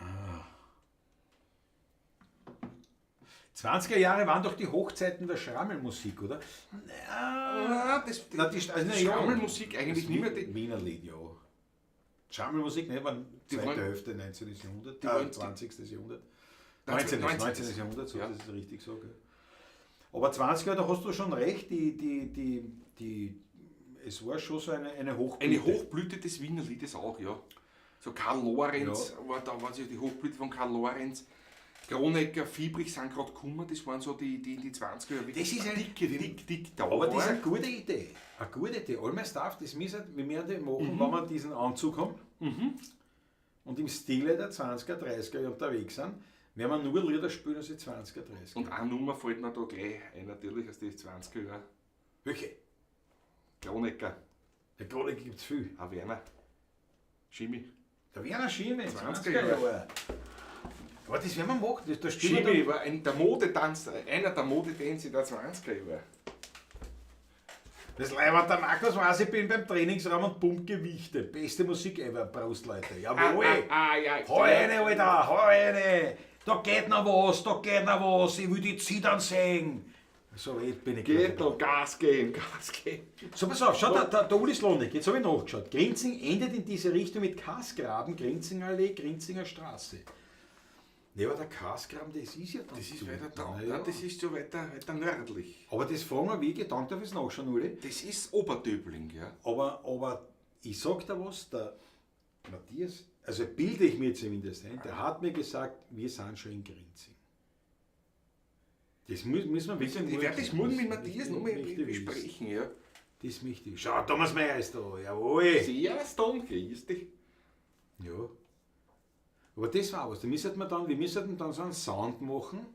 Ah. 20er Jahre waren doch die Hochzeiten der Schrammelmusik, oder? Na, die Schrammelmusik eigentlich nicht mehr. Die Wiener Lied, ja. Schrammelmusik, ne, war zweite Hälfte 19. Jahrhundert, 20. Jahrhundert. 19. Jahrhundert, so, ja. Das ist richtig so. Gell. Aber 20er Jahre, da hast du schon recht, es war schon so eine Hochblüte. Eine Hochblüte des Wiener Liedes auch, ja. So Karl Lorenz, ja. Da war die Hochblüte von Karl Lorenz. Kronecker, Fiebrich sind gerade gekommen, das waren so die in die 20er Jahre. Das ist ein dick da. Aber das ist eine gute Idee. Eine gute Idee. All my stuff, das müssen wir machen, wenn wir diesen Anzug haben und im Stile der 20er, 30er Jahre unterwegs sind, werden wir nur Lieder spielen aus den 20er, 30er. Und eine Nummer fällt mir da gleich ein, natürlich aus den 20er Jahren. Welche? Kronecker. Der Kronecker gibt es viel. Auch Werner. Schimi. Der Werner Schimi, 20er Jahre. Aber das werden wir machen. Das Schimi war der Modetanz, einer der Modetänze der 20er Jahre. Das Leibwand der Markus weiß, ich bin beim Trainingsraum und pump Gewichte. Beste Musik ever, Prost, Leute. Jawohl! Ja, hau rein, Alter, hau rein! Da geht noch was, da geht noch was, ich will die Zidane sehen. So weit bin ich. Geht noch, Gas geben, Gas geben. So, pass auf, schau, der Uli Slonik, jetzt habe ich nachgeschaut. Grinzing endet in diese Richtung mit Kasgraben, Grinzingerallee, Grinzinger Straße. Ne, aber der Kasgraben, das ist ja dann. Das ist weiter da. Ja. Das ist so weiter nördlich. Aber das fragen wir wirklich, danke fürs Nachschauen, Uli. Das ist Oberdöbling, ja. Aber ich sag da was, der Matthias, also bilde ich mir zumindest ein, der hat mir gesagt, wir sind schon in Grinzing. Das müssen wir wissen. Ich werde das morgen mit Matthias nochmal besprechen, ja. Das möchte ich. Schau, Thomas Mayer ist da, jawohl. Servus, Tom, grüß dich. Ja. Aber das war was. Da müsste man dann, wir müssten dann so einen Sound machen,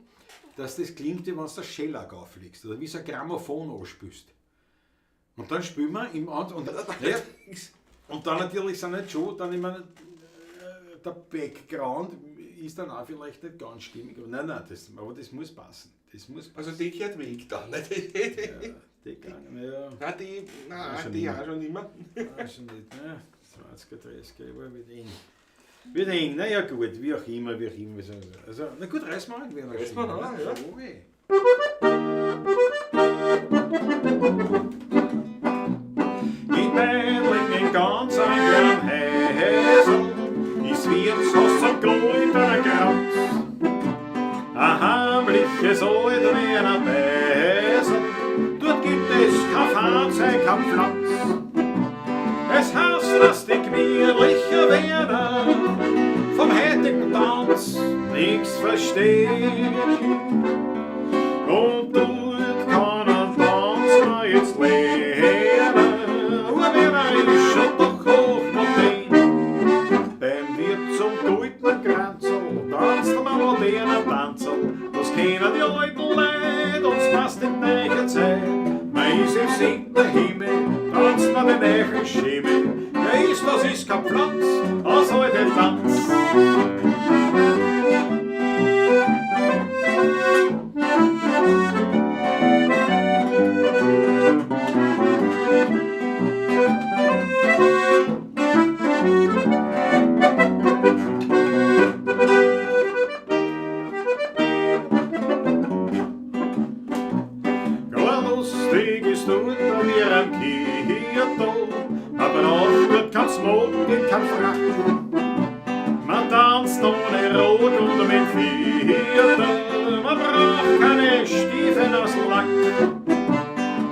dass das klingt, wie wenn du das Schellack auflegst oder wie so ein Grammophon anspielst. Und dann spielen wir im und, ja, und dann natürlich sind nicht schon, dann immer der Background ist dann auch vielleicht nicht ganz stimmig. Aber nein, nein, das, aber das muss passen. Das muss passen. Also die gehört weg dann. Nicht? Ja, die gegangen, ja. Nein, die, nein, die auch schon immer. Nein, schon nicht, ne? 20er, 30er, war mit eng. Wird eng, naja gut, wie auch immer, wie auch immer. Also, na gut, reiß mal an. Reiß mal an, ja. In Meidling ganz ein Häsel ist Wirtshaus zum goldenen Kranz. Ein heimliches alter Wiener Beisel, dort gibt es kein Fahrzeug, kein Pflanz. Es heißt, dass die gemütliche Wiener vom heutigen Tanz nichts verstehen. Und dort kann ein Tanz man jetzt lernen, aber Wiener ist schon doch hochmodern. Beim Wirt zum goldenen Kranzl tanzt man moderner Tanzl, das kennen die alten Leute, uns passt in neue Zeit. Man ist im siebten Himmel, tanzt man den neuen Schimmel. Ja, ist, das ist kein Pflanz, aus heute Tanz. Gar lustig ist dort an ihrem Kirtal, man braucht dort kein Smoking, kein Frack. Man tanzt ohne Rot und mit Viertel, man braucht keine Stiefel aus Lack.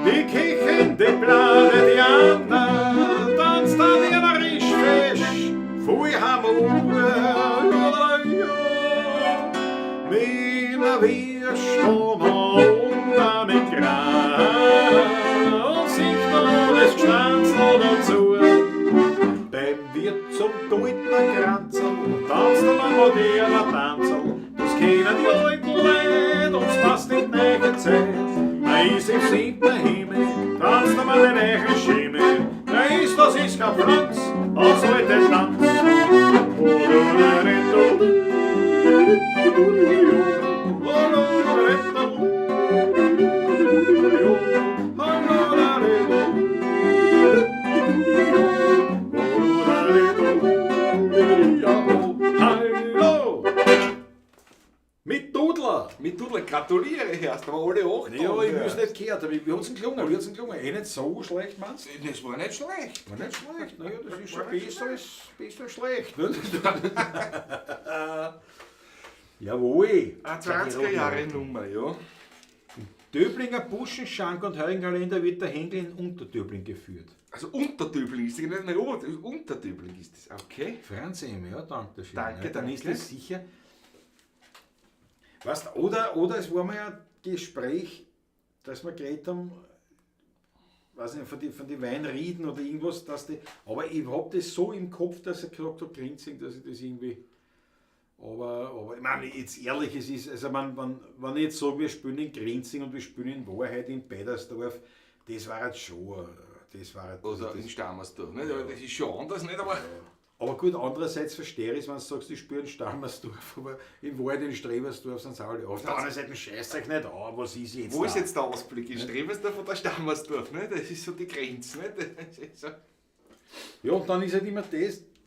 Die Kirchen, die Blare, die Anna, tanzt da wienerisch fesch, pfui Hamur, ja, wir stehen unter mit daheim, tanzt einmal eine neue Scheme. Da ist das ist kein Franz, aus heute Tanz. Hallo! Mit Dudler! Mit Dudler, gratuliere erst, aber alle acht. Ja, ich hab's nicht gehört, aber wie hat's denn gelungen? Wie hat's denn gelungen? Eh nicht so schlecht, meinst du? Das war nicht schlecht. War nicht schlecht, naja, das ist schon besser als schlecht. Ne? Jawohl. Eine 20er Jahre Nummer, ja. Döblinger Buschenschank und Heurigenkalender wird der Händel in Unterdöbling geführt. Also Unterdöbling ist das, nicht mehr Oberdöbling, Unterdöbling ist das, okay. Franz M., ja, danke schön. Danke, ja, dann danke. ist das sicher. Weißt, oder es war mal ein Gespräch, dass wir geredet haben, weiß nicht, von die Weinrieden oder irgendwas, dass die, aber ich hab das so im Kopf, dass ich gesagt habe, Grinzing, dass ich das irgendwie. Aber ich meine, jetzt ehrlich, es ist, also wenn ich jetzt sage, wir spielen in Grinzing und wir spielen in Wahrheit in Beidersdorf, das war jetzt schon, das war jetzt, Oder das, in Stammersdorf, nicht? Aber das ist schon anders, nicht? Aber aber gut, andererseits verstehe ich es, wenn du sagst, ich spiele in Stammersdorf, aber in Wahrheit in Strebersdorf sind sie alle. Auf der anderen Seite scheißt euch nicht an, was ist jetzt wo da? ist jetzt der Ausblick? In Strebersdorf oder Stammersdorf? Ne? Das ist so die Grenze. Ne? Das ist so. Ja, und dann ist halt immer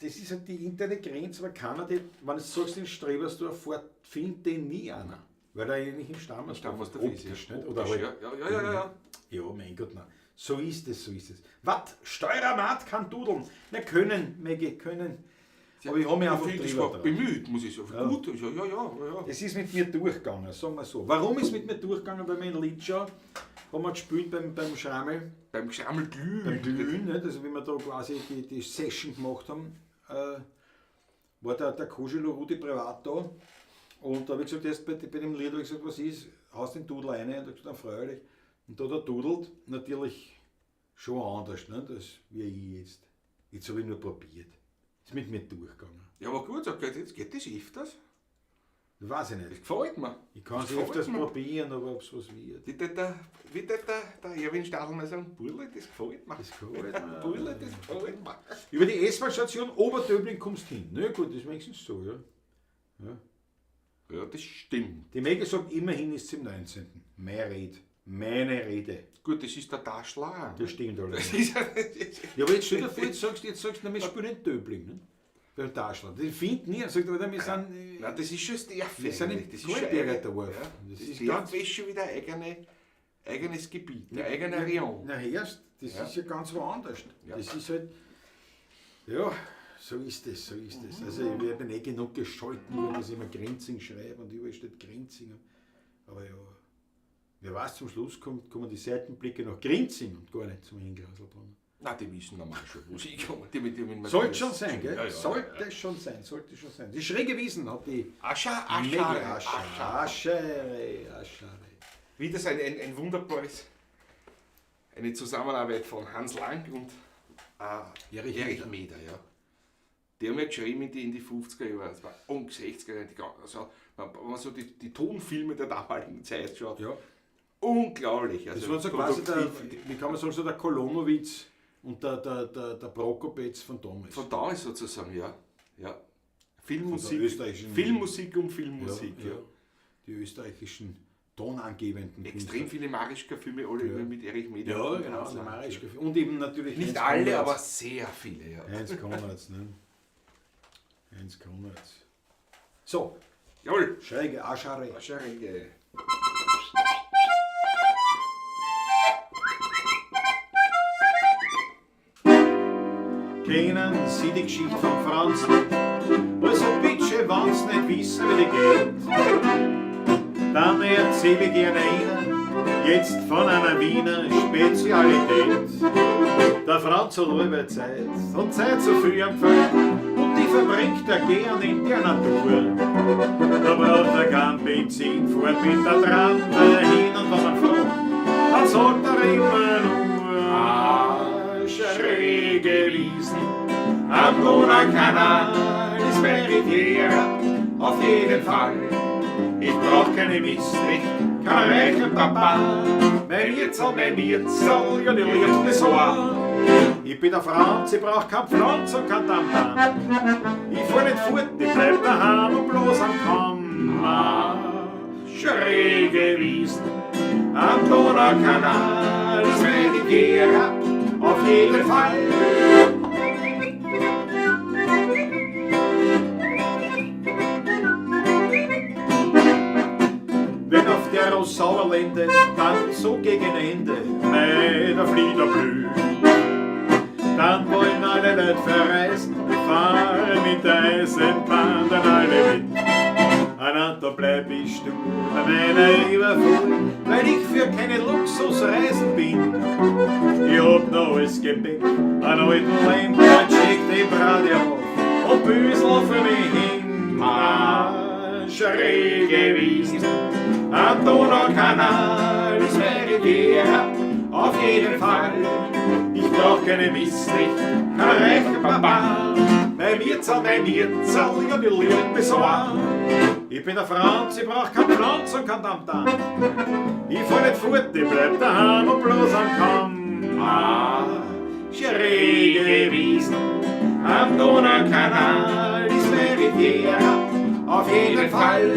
das ist halt die interne Grenze, aber keiner, die, wenn du sagst, in Strebersdorf fährt, findet den nie einer. Weil er eigentlich in Stammersdorf, Stammersdorf ist, optisch, ja. nicht? Oder Optisch, halt, ja. Ja. Ja, mein Gott, nein. So ist es, so ist es. Was? Steuermat kann dudeln. Na, können, Maggie, können. Aber ich habe mich einfach finde, das drüber war drauf. bemüht, muss ich sagen. Gut, ja. Es ist mit mir durchgegangen, sagen wir so. Warum ist mit mir durchgegangen? Weil wir in Litschau haben wir gespielt beim Schrammel, Beim Schrammelglühen. beim Glühen, nicht? Also wie wir da quasi die Session gemacht haben, war der Koschelo Rudi privat da. Und da habe ich gesagt, erst bei dem Lied habe ich gesagt, was ist, haust den Dudel rein und er hat gesagt, dann freudig. Und da hat er dudelt, natürlich schon anders, ne? Das wie ich jetzt. Jetzt habe ich nur probiert. Ist mit mir durchgegangen. Ja, aber gut, okay, jetzt geht das öfters. Das weiß ich nicht. Das gefällt mir. Ich kann es Das gefällt öfters mir. probieren, aber ob es was wird. Wie der Erwin Stadl mal sagen, Burle, das gefällt mir. Das gefällt mir. Burle, das gefällt mir. Über die S-Bahn-Station Oberdöbling kommst du hin. Na gut, das ist wenigstens so, ja. Ja, das stimmt. Die Maggie sagt, immerhin ist es im 19. Meine Rede. Meine Rede. Gut, das ist der Taschler. Das stimmt Das allerdings. ist, Ja, aber jetzt stell dir vor, jetzt sagst du, wir spielen in Döbling. Ne? Beim Taschler. Das findet nie. Sagt aber, wir sind. nein, das ist schon das Derf. Wir sind im eigentlich. Das ist schon Goldberger eigen- Dorf. Ja, Das das ist ist ganz- ganz ist schon wieder eigenes Gebiet, ein eigener Rayon. Na, erst, das Ja. ist ja ganz woanders. Ja. Das ist halt. Ja, so ist es, so ist es. Also ich bin eh genug gescholten worden, dass ich immer Grinzing schreibe und überall steht Grinzing. Aber ja, wer weiß, zum Schluss kommen die Seitenblicke nach Grinzing und gar nicht zum Hinglauselbrunnen. Nein, die wissen normal schon, wo sie kommen. Die mit dem Sollte schon sein, gell? Ja, ja, sollte ja. schon sein, sollte schon sein. Die schräge Wiesen hat die Ascha, Maggie Ascha, Ascha, Aschere, Aschere. Wieder so ein wunderbares, eine Zusammenarbeit von Hans Lang und Erich Erich Meder, ja. Die haben ja geschrieben in die 50er Jahre, das war und 60er Jahre, also, wenn man so die Tonfilme der damaligen Zeit schaut, Ja. unglaublich. Also Das war so quasi der, produktiv. wie kann man sagen, so der Kolonowitz und der Prokopetz von damals. Von damals sozusagen, ja. Ja. Filmmusik, österreichischen- Filmmusik um Filmmusik, ja. Die österreichischen tonangebenden Extrem viele Marischka-Filme, alle immer mit Erich Meder. Ja, und genau, Hans der Lang. Marischka. Und eben natürlich Nicht Heinz alle, Konrads. aber sehr viele, ja. Heinz Konrads, ne? Heinz Konrads. So, Jawohl. schräge Aschare. Ascharige. Kennen Sie die Geschichte vom Franz nicht? Also bitte, wenn's nicht wissen, wie die geht. Dann erzähle ich gerne Ihnen jetzt von einer Wiener Spezialität. Der Franz hat allweil Zeit, hat Zeit zu viel am Feld und die verbringt er gern in der Natur. Da braucht er kein Benzin, fährt mit der Tram dahin und wenn man fragt, dann sagt er immer nur schräge Wiesen am Donaukanal ist meine Riviera, auf jeden Fall. Ich brauch keine Mist, nicht Kein reicher Papa, mein Mirzel, ja, die liebt mich so auch. Ich bin der Franz, ich brauch kein Pflanz und kein Tamtam. Ich fahr nicht fort, ich bleib daheim und bloß am Kammer. Schräge Wiesen am Donaukanal ist meine Riviera, auf jeden Fall. Wenn auf der Rossauerlände dann so gegen Ende mei der Flieder blüht, dann wollen alle Leute verreisen, wir fahren mit der Eisenbahn dann alle mit. Einander bleib ich stur bei meiner Überfuhr, weil ich für keine Luxusreisen bin. Ich hab noch alles Gepäck, einen alten Lehmbrett schickt die Brade auf und Büsel für mich hin. Ah, schräge Wiesen am Donaukanal ist meine Riviera, auf jeden Fall. Ich brauch keine Mist nicht, kein reicher Papa. Mein Mirzel, ja, die liebt mich so an. Ich bin der Franz, ich brauch kein Pflanz und kein Tamtam. Ich fahr nicht fort, ich bleib daheim und bloß am Kamm. Ah, schräge Wiesen am Donaukanal ist meine Riviera, auf jeden Fall.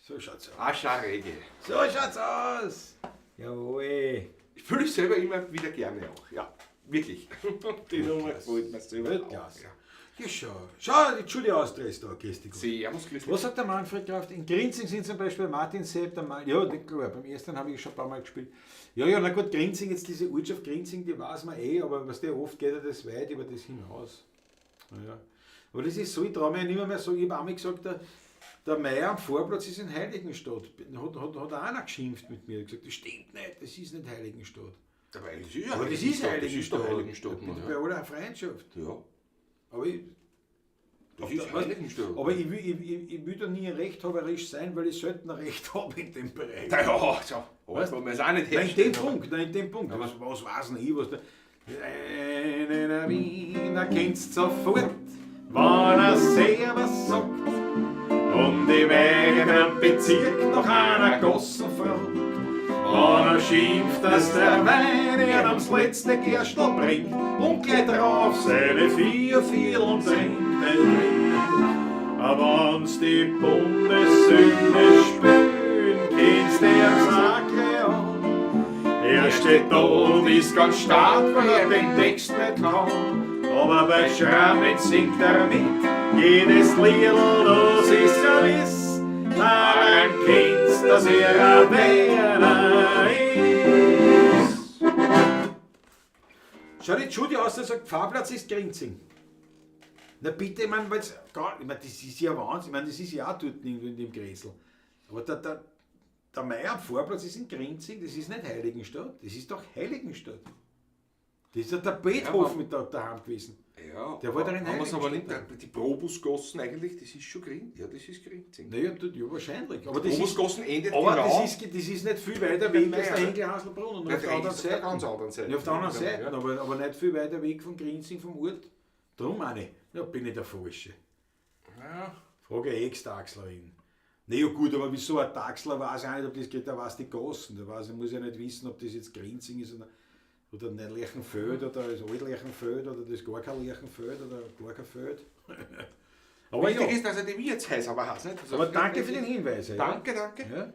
So schaut's aus. Ah, schräge. So schaut's aus. Jawohl. Ich fühle ich selber immer wieder gerne auch. Ja, wirklich. Die Nummer gefällt mir selber. Weltklasse. Auch, ja. Ja, schau. Schau, die Julia Austria ist da, grüß dich Gott. Servus, grüß dich. Was sagt der Manfred Kraft? In Grinzing sind zum Beispiel Martin Sepp, der ja, klar, beim ersten habe ich schon ein paar Mal gespielt. Ja, ja, na gut, Grinzing, jetzt diese Ortschaft Grinzing, die weiß man eh, aber was der oft geht ja das weit über das hinaus. Ja. Aber das ist so, ich traue mir ja nicht mehr so, ich habe einmal gesagt, der Meier am Vorplatz ist in Heiligenstadt. Hat auch einer geschimpft mit mir, hat gesagt, das stimmt nicht, das ist nicht Heiligenstadt. Aber das ist ja Aber das ist Heiligenstadt, das ist doch Heiligenstadt. Heiligenstadt. Bitte ja. bei aller Freundschaft. Ja, Aber ich, das ist was- Heiligenstadt. Aber ich will da nie rechthaberisch sein, weil ich selten Recht habe in dem Bereich. Na ja, so. Weißt Weißt, wollen wir es auch nicht Nein, in dem herstellen, Punkt, nein, in dem Punkt. Aber was weiß denn ich, was da. Einen Wiener kennst sofort, wenn er Servus sagt. Und im eigenen Bezirk noch einer Gossen fragt. Wenn er schimpft, dass der Wein ihn ums letzte Gerstl bringt und gleich drauf seine 4 Vierteln trinkt, trinkt. Aber wenn's die Bundessünde spülen, kennst du ihr's auch gleich an. Er steht da und ist ganz stark, weil er den Text nicht kann. Aber bei Schrammen singt er mit, jedes Liedl, das ist ja wiss. Daran kennst, dass er ein Wiener ist. Schau die Judy aus, der sagt, Pfarrplatz ist Grinzing. Na bitte, ich mein, weil's gar, ich mein, das ist ja Wahnsinn, ich mein, das ist ja auch dort irgendwo in dem Gräsel. Aber der Meier am Vorplatz ist in Grinzing, das ist nicht Heiligenstadt, das ist doch Heiligenstadt. Das ist ja der Beethoven Ja, aber- mit da, daheim gewesen. Ja, Der war da in haben wir's aber nicht, Heiligenstadt. die Probusgossen eigentlich, das ist schon Grinzing. Ja, das ist Grinzing. Naja, dort, ja, wahrscheinlich. Aber das ist, Probusgossen endet aber genau. das ist nicht viel weiter weg als der Meier, ne? Henkel-Haselbrunnen. Nein, Auf der der anderen ist auf der Seite. ganz anderen Seite. Ja, auf der anderen Ja, Seite, ja. aber nicht viel weiter weg von Grinzing, vom Ort. Drum meine ich. Ja, bin ich der Falsche. Ja. Frage Ex-Taxlerin. Na ja gut, aber wieso ein Taxler weiß ich auch nicht, ob das geht, der weiß die Gossen. Der weiß, ich muss ja nicht wissen, ob das jetzt Grinzing ist oder nicht Lerchenfeld oder das Alt-Lerchenfeld oder das gar kein Lerchenfeld oder gar kein Feld. Aber Wichtig ja, ist, dass er die Wirtshäuser aber hat, nicht? Also aber danke für den Hinweis. Ja. Danke, danke. Ja.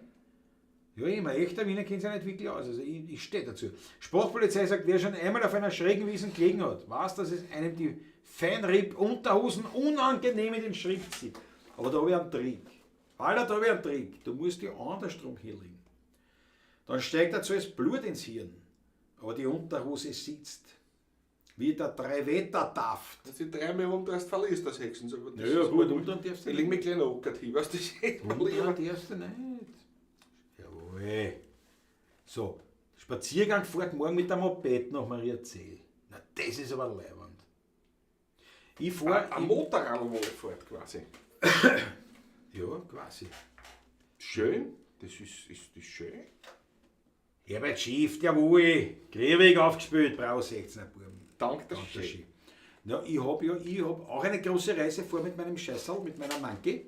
Ja, immer. Echter Wiener kennt sich ja nicht wirklich aus. Also ich stehe dazu. Sprachpolizei sagt, wer schon einmal auf einer schrägen Wiesen gelegen hat, weiß, dass es einem die Feinripp-Unterhosen unangenehm in den Schritt zieht. Aber da habe ich einen Trick. Alter, da habe ich einen Trick. Du musst die andersrum hinlegen. Dann steigt dazu das Blut ins Hirn. Aber die Unterhose sitzt. Wie der Dreiwettertaft. Dass du dreimal rumdrehst, verlierst das Hexen. So, das Ja, ja, ist gut, mal umdrehen darfst du Ich leg mich gleich noch hin, weißt du, das ist mal lieber. Umdrehen darfst du nicht. Jawohl. So, Spaziergang fährt morgen mit dem Moped nach Mariazell. Na, das ist aber leiwand. Ich fahr. Ein Motorradwohlfahrt quasi. Ja, quasi. Schön, das ist das schön. Herbert Schiff, jawohl. Krieg aufgespielt, Bravo 16er Buben. Danke, das Danke schön. schön. Ja, ich hab auch eine große Reise vor mit meinem Scheißerl, mit meiner Manke.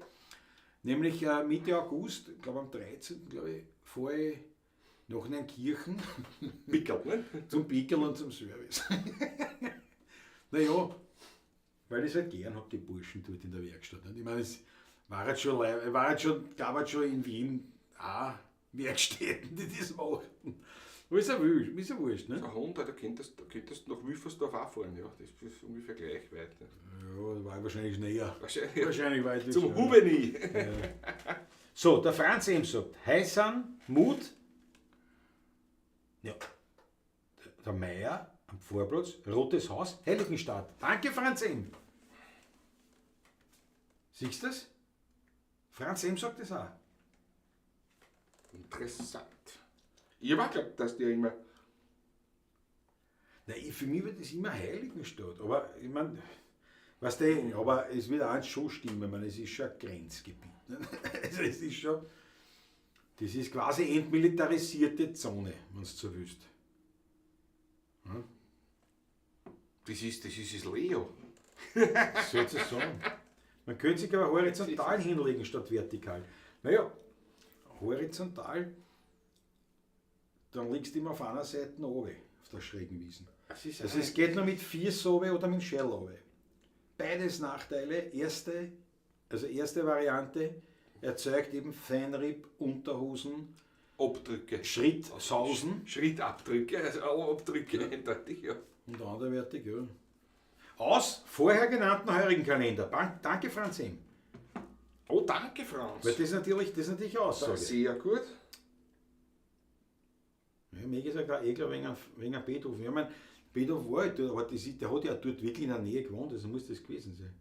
Nämlich Mitte August, ich glaube am 13., glaube ich, fahre ich nach Neunkirchen Pickerl, ne? zum Pickel und zum Service. Naja, weil ich es halt gern hab, die Burschen dort in der Werkstatt. Nicht? Ich meine, es war jetzt schon, gab jetzt schon in Wien auch Werkstätten, die das machten. Aber ist ja wurscht, ist ja wurscht, ne? Der Hund, da könntest du nach Wülfersdorf auch fahren, ja. Das ist ungefähr gleich weit. Ne? Ja, war wahrscheinlich näher. Wahrscheinlich. Wahrscheinlich weit. Zum Hubeni. Ja. So, der Franz M. sagt, Heisan, Mut, ja, der Meier am Vorplatz, Rotes Haus, Heiligenstadt. Danke, Franz M. Siehst du das? Franz M. sagt das auch. Interessant. Ich hab auch geglaubt, dass der immer. Nein, für mich wird das immer Heiligenstadt. Aber ich meine, weißt du, aber es wird auch schon stimmen. Ich meine, es ist schon ein Grenzgebiet. Ne? Also es ist schon, das ist quasi entmilitarisierte Zone, wenn du so willst. Hm? Das ist das Leo. Soll ich sagen. Man könnte sich aber horizontal hinlegen statt vertikal. Naja, horizontal, dann liegst du immer auf einer Seite runter, auf der schrägen Wiesen. Also es geht nur mit Fies runter oder mit dem Schell runter. Beides Nachteile. Erste Variante erzeugt eben Feinripp, Unterhosen, Abdrücke. Schrittsausen. Schrittabdrücke, also Abdrücke, ja. Eindeutig, ja. Und anderwertig, ja. Aus vorher genannten heurigen Kalender. Danke, Franz M. Oh, danke, Franz. Weil das ist natürlich Aussage. Sehr gut. Ja, mir gesagt, auch eh wegen einem Beethoven. Ich meine, Beethoven war halt dort, aber der hat ja dort wirklich in der Nähe gewohnt, also muss das gewesen sein.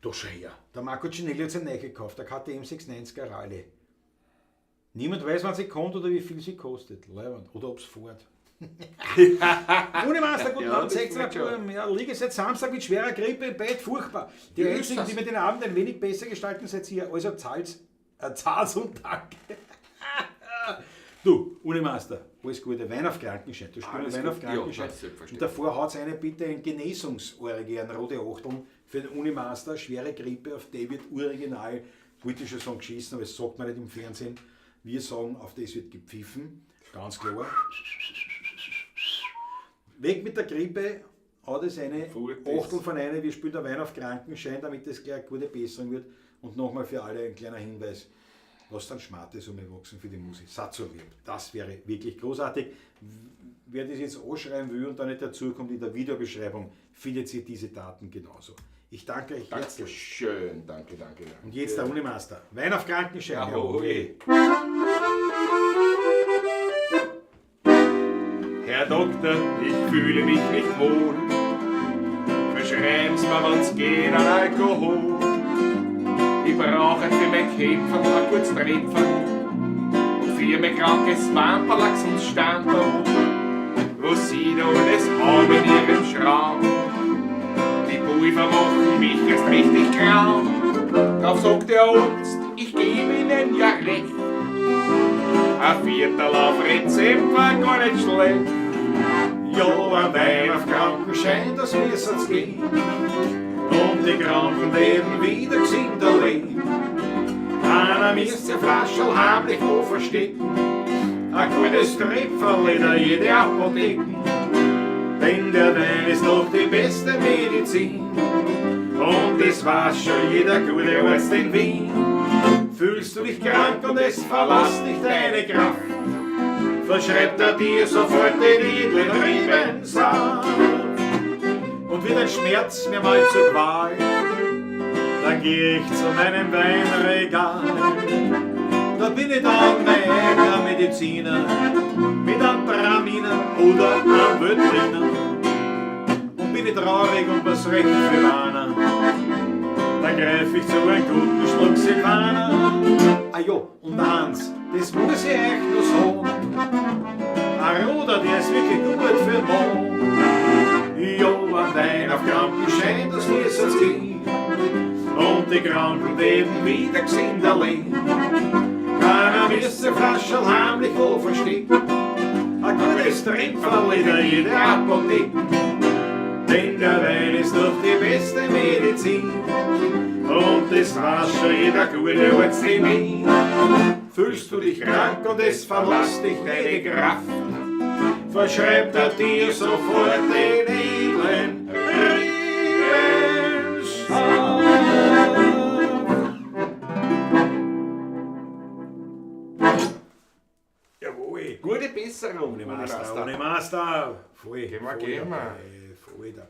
Doch schau her, der Marco Cinelli hat sich neu gekauft, der KTM 690er Rallye. Niemand weiß, wann sie kommt oder wie viel sie kostet. Leiwand. Oder ob es fährt. Unimaster, guten Abend, 16 Uhr. Ja, liege seit Samstag mit schwerer Grippe im Bett, furchtbar. Die einzigen, die mir den Abend ein wenig besser gestalten, seid ihr. Also zahlt's und danke. Du, Unimaster, alles Gute, Wein auf Krankenschein. Du spielst Wein auf Krankenschein. Ja, und davor haut eine bitte ein Genesungsorgie, ein rote Achteln für den Unimaster, schwere Grippe, auf die wird original, wollte ich schon sagen, geschissen, aber das sagt man nicht im Fernsehen. Wir sagen, auf das wird gepfiffen, ganz klar. Weg mit der Grippe, haut es eine Achtel von einer, wir spielen der Wein auf Krankenschein, damit das gleich eine gute Besserung wird. Und nochmal für alle ein kleiner Hinweis, lasst dann Schmates umwachsen für die Musik. Satz so lieb. Das wäre wirklich großartig. Wer das jetzt anschreiben will und da nicht dazukommt, in der Videobeschreibung findet ihr diese Daten genauso. Ich danke euch herzlich. Schön, danke, danke, danke. Und jetzt der Unimaster. Wein auf Krankenschein. Jawohl. Herr Doktor, ich fühle mich nicht wohl. Verschreiben's mir, wenn's geht, an Alkohol. Ich brauche für mein Kämpfen ein gutes Trepfen und für mein krankes Wamperlachs und Stamperl. Was sie da alles haben in ihrem Schrank. Die Pulver machen mich erst richtig krank. Drauf sagt der Arzt, ich gebe Ihnen ja recht. Ein Viertel auf Rezept war gar nicht schlecht. Ja, ein Wein auf Krankenschein, das müssen's gehen. Und die Kranken leben wieder gesünder leben. Keiner müsst ihr Flascherl heimlich wo verstecken. Ein gutes Tröpferl in jede Apotheke. Denn der Wein ist doch die beste Medizin. Und das weiß schon jeder gute Arzt in Wien. Fühlst du dich krank und es verlässt dich deine Kraft, verschreibt er dir sofort den edlen Riemensaft. Und wird ein Schmerz mir mal zur Qual, dann geh ich zu meinem Weinregal. Da bin ich dann mein eigener Mediziner, mit einem Traminer oder einem Veltliner. Und bin ich traurig und was recht für Weiner, dann greif ich zu einem guten Schluck Silvaner. Ah ja, und eins, das muss ich euch nur sagen, ein Ruder, der ist wirklich gut für den Mann. Ja, ein Wein auf Krankenschein, das müssen's gehen. Und die Kranken werden wieder gesünder leben. Keiner müsste Flascherl heimlich wo verstecken. Volles Trinkfall in jede Apotheke. Denn der Wein ist doch die beste Medizin. Und das weiß schon jeder gute Arzt in Wien. Fühlst du dich krank und es verlässt dich deine Kraft, verschreibt er dir sofort den edlen Riebensaft. Jawohl. Gute Besserung, Ohne meine Master, Master. ohne Master. Voll, Gehen wir, voll gehen wir. dabei, voll dabei.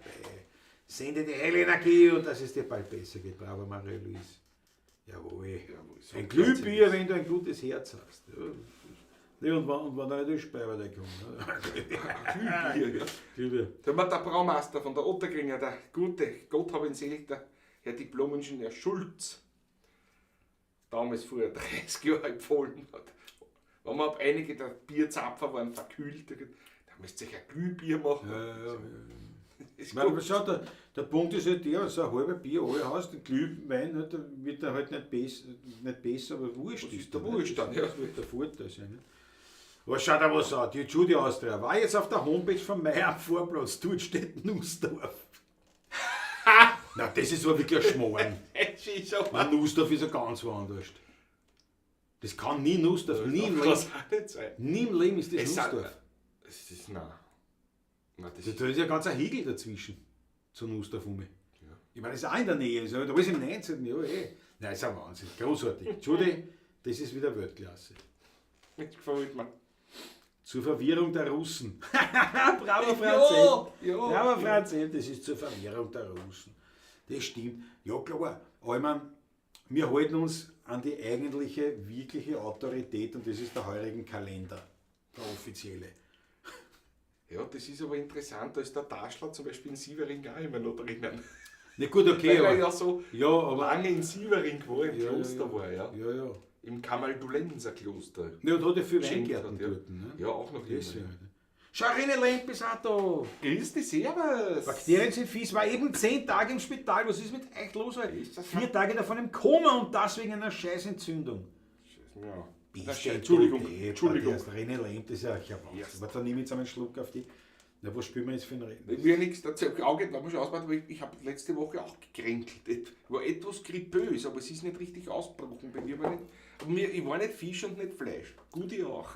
Sende die heile Energie und dass es dir bald besser geht. Bravo, Marie-Louise. Jawohl. Jawohl, so Ein Glühbier, wenn du ein gutes Herz hast. Ja, Nee, und wenn da nicht die Speiber da kommt. Ne? Glühbier, ja. Glühbier. Da war der Braumeister von der Otterkringer, der gute, Gott hab ihn selig, der Herr Diplom-Ingenieur Schulz, damals vor 30 Jahren empfohlen hat. Wenn man ab einige der Bierzapfer waren verkühlt, da müsst ihr sich ein Glühbier machen. Ja, ja, ja. Ist Ich meine, gut. aber schau, der Punkt ist halt der, so ein halber Bier alle hast, den Glühwein, ne, da wird er halt nicht, nicht besser, aber wurscht Das ist ist der der, wurscht ne? dann, ja. Das wird der Vorteil sein. Ne? Aber schau da was an, die Judy Austria war jetzt auf der Homepage von Meier am Vorplatz, dort steht Nussdorf. Na, das ist aber wirklich ein Schmarrn. Es ist aber- Nein, Nussdorf ist ja ganz woanders. Das kann nie Nussdorf, nie im Leben. Das kann auch nicht sein. Nie im Leben ist das Es sind- Nussdorf. Es ist, nein. Nein, das ist, Da ist ja ganz ein Hegel dazwischen, zu Nussdorf um. Ja. Ich meine, das ist auch in der Nähe, ist ja alles im 19. Jahr, eh. Nein, ist ein Wahnsinn, großartig. Judy, das ist wieder Weltklasse. das gefällt mir. Zur Verwirrung der Russen. Bravo, Franz. Ja, ja. Bravo, Franz, das ist zur Verwirrung der Russen. Das stimmt. Ja, klar. Aber ich meine, wir halten uns an die eigentliche, wirkliche Autorität und das ist der heurigen Kalender, der offizielle. Ja, das ist aber interessant, da ist der Taschler zum Beispiel in Sievering auch immer noch drinnen. Na gut, okay. Weil er Aber, ja so ja, aber. lange in Sievering war, im Ja, Kloster ja, war, ja. Ja, ja. Im Kamaldulenser Kloster. Ja, und hat ja viel Geschenkt Weingärten hat, ja. dort. Ne? Ja, auch noch immer. Deswegen. Schau, René Lemp ist auch da. Grüß dich, servus. Bakterien sind fies, war eben 10 Tage im Spital. Was ist mit euch los? Alter? Ist das 4 Tage davon im Koma und das wegen einer Scheißentzündung. Ja. Bist Das, du Entschuldigung, deppert, Entschuldigung. der ist René Lemp, das ist ja, ich hab Angst. Erst. Aber dann nehme ich jetzt einmal einen Schluck auf die. Na, was spielen wir jetzt für einen René? Ich will ja nichts dazu Auge, da muss ich ausmachen, aber ich habe letzte Woche auch gekränkelt. Ich war etwas gripös, aber es ist nicht richtig ausgebrochen bei mir. Aber nicht, aber mir, ich war nicht Fisch und nicht Fleisch. Gut, ich auch.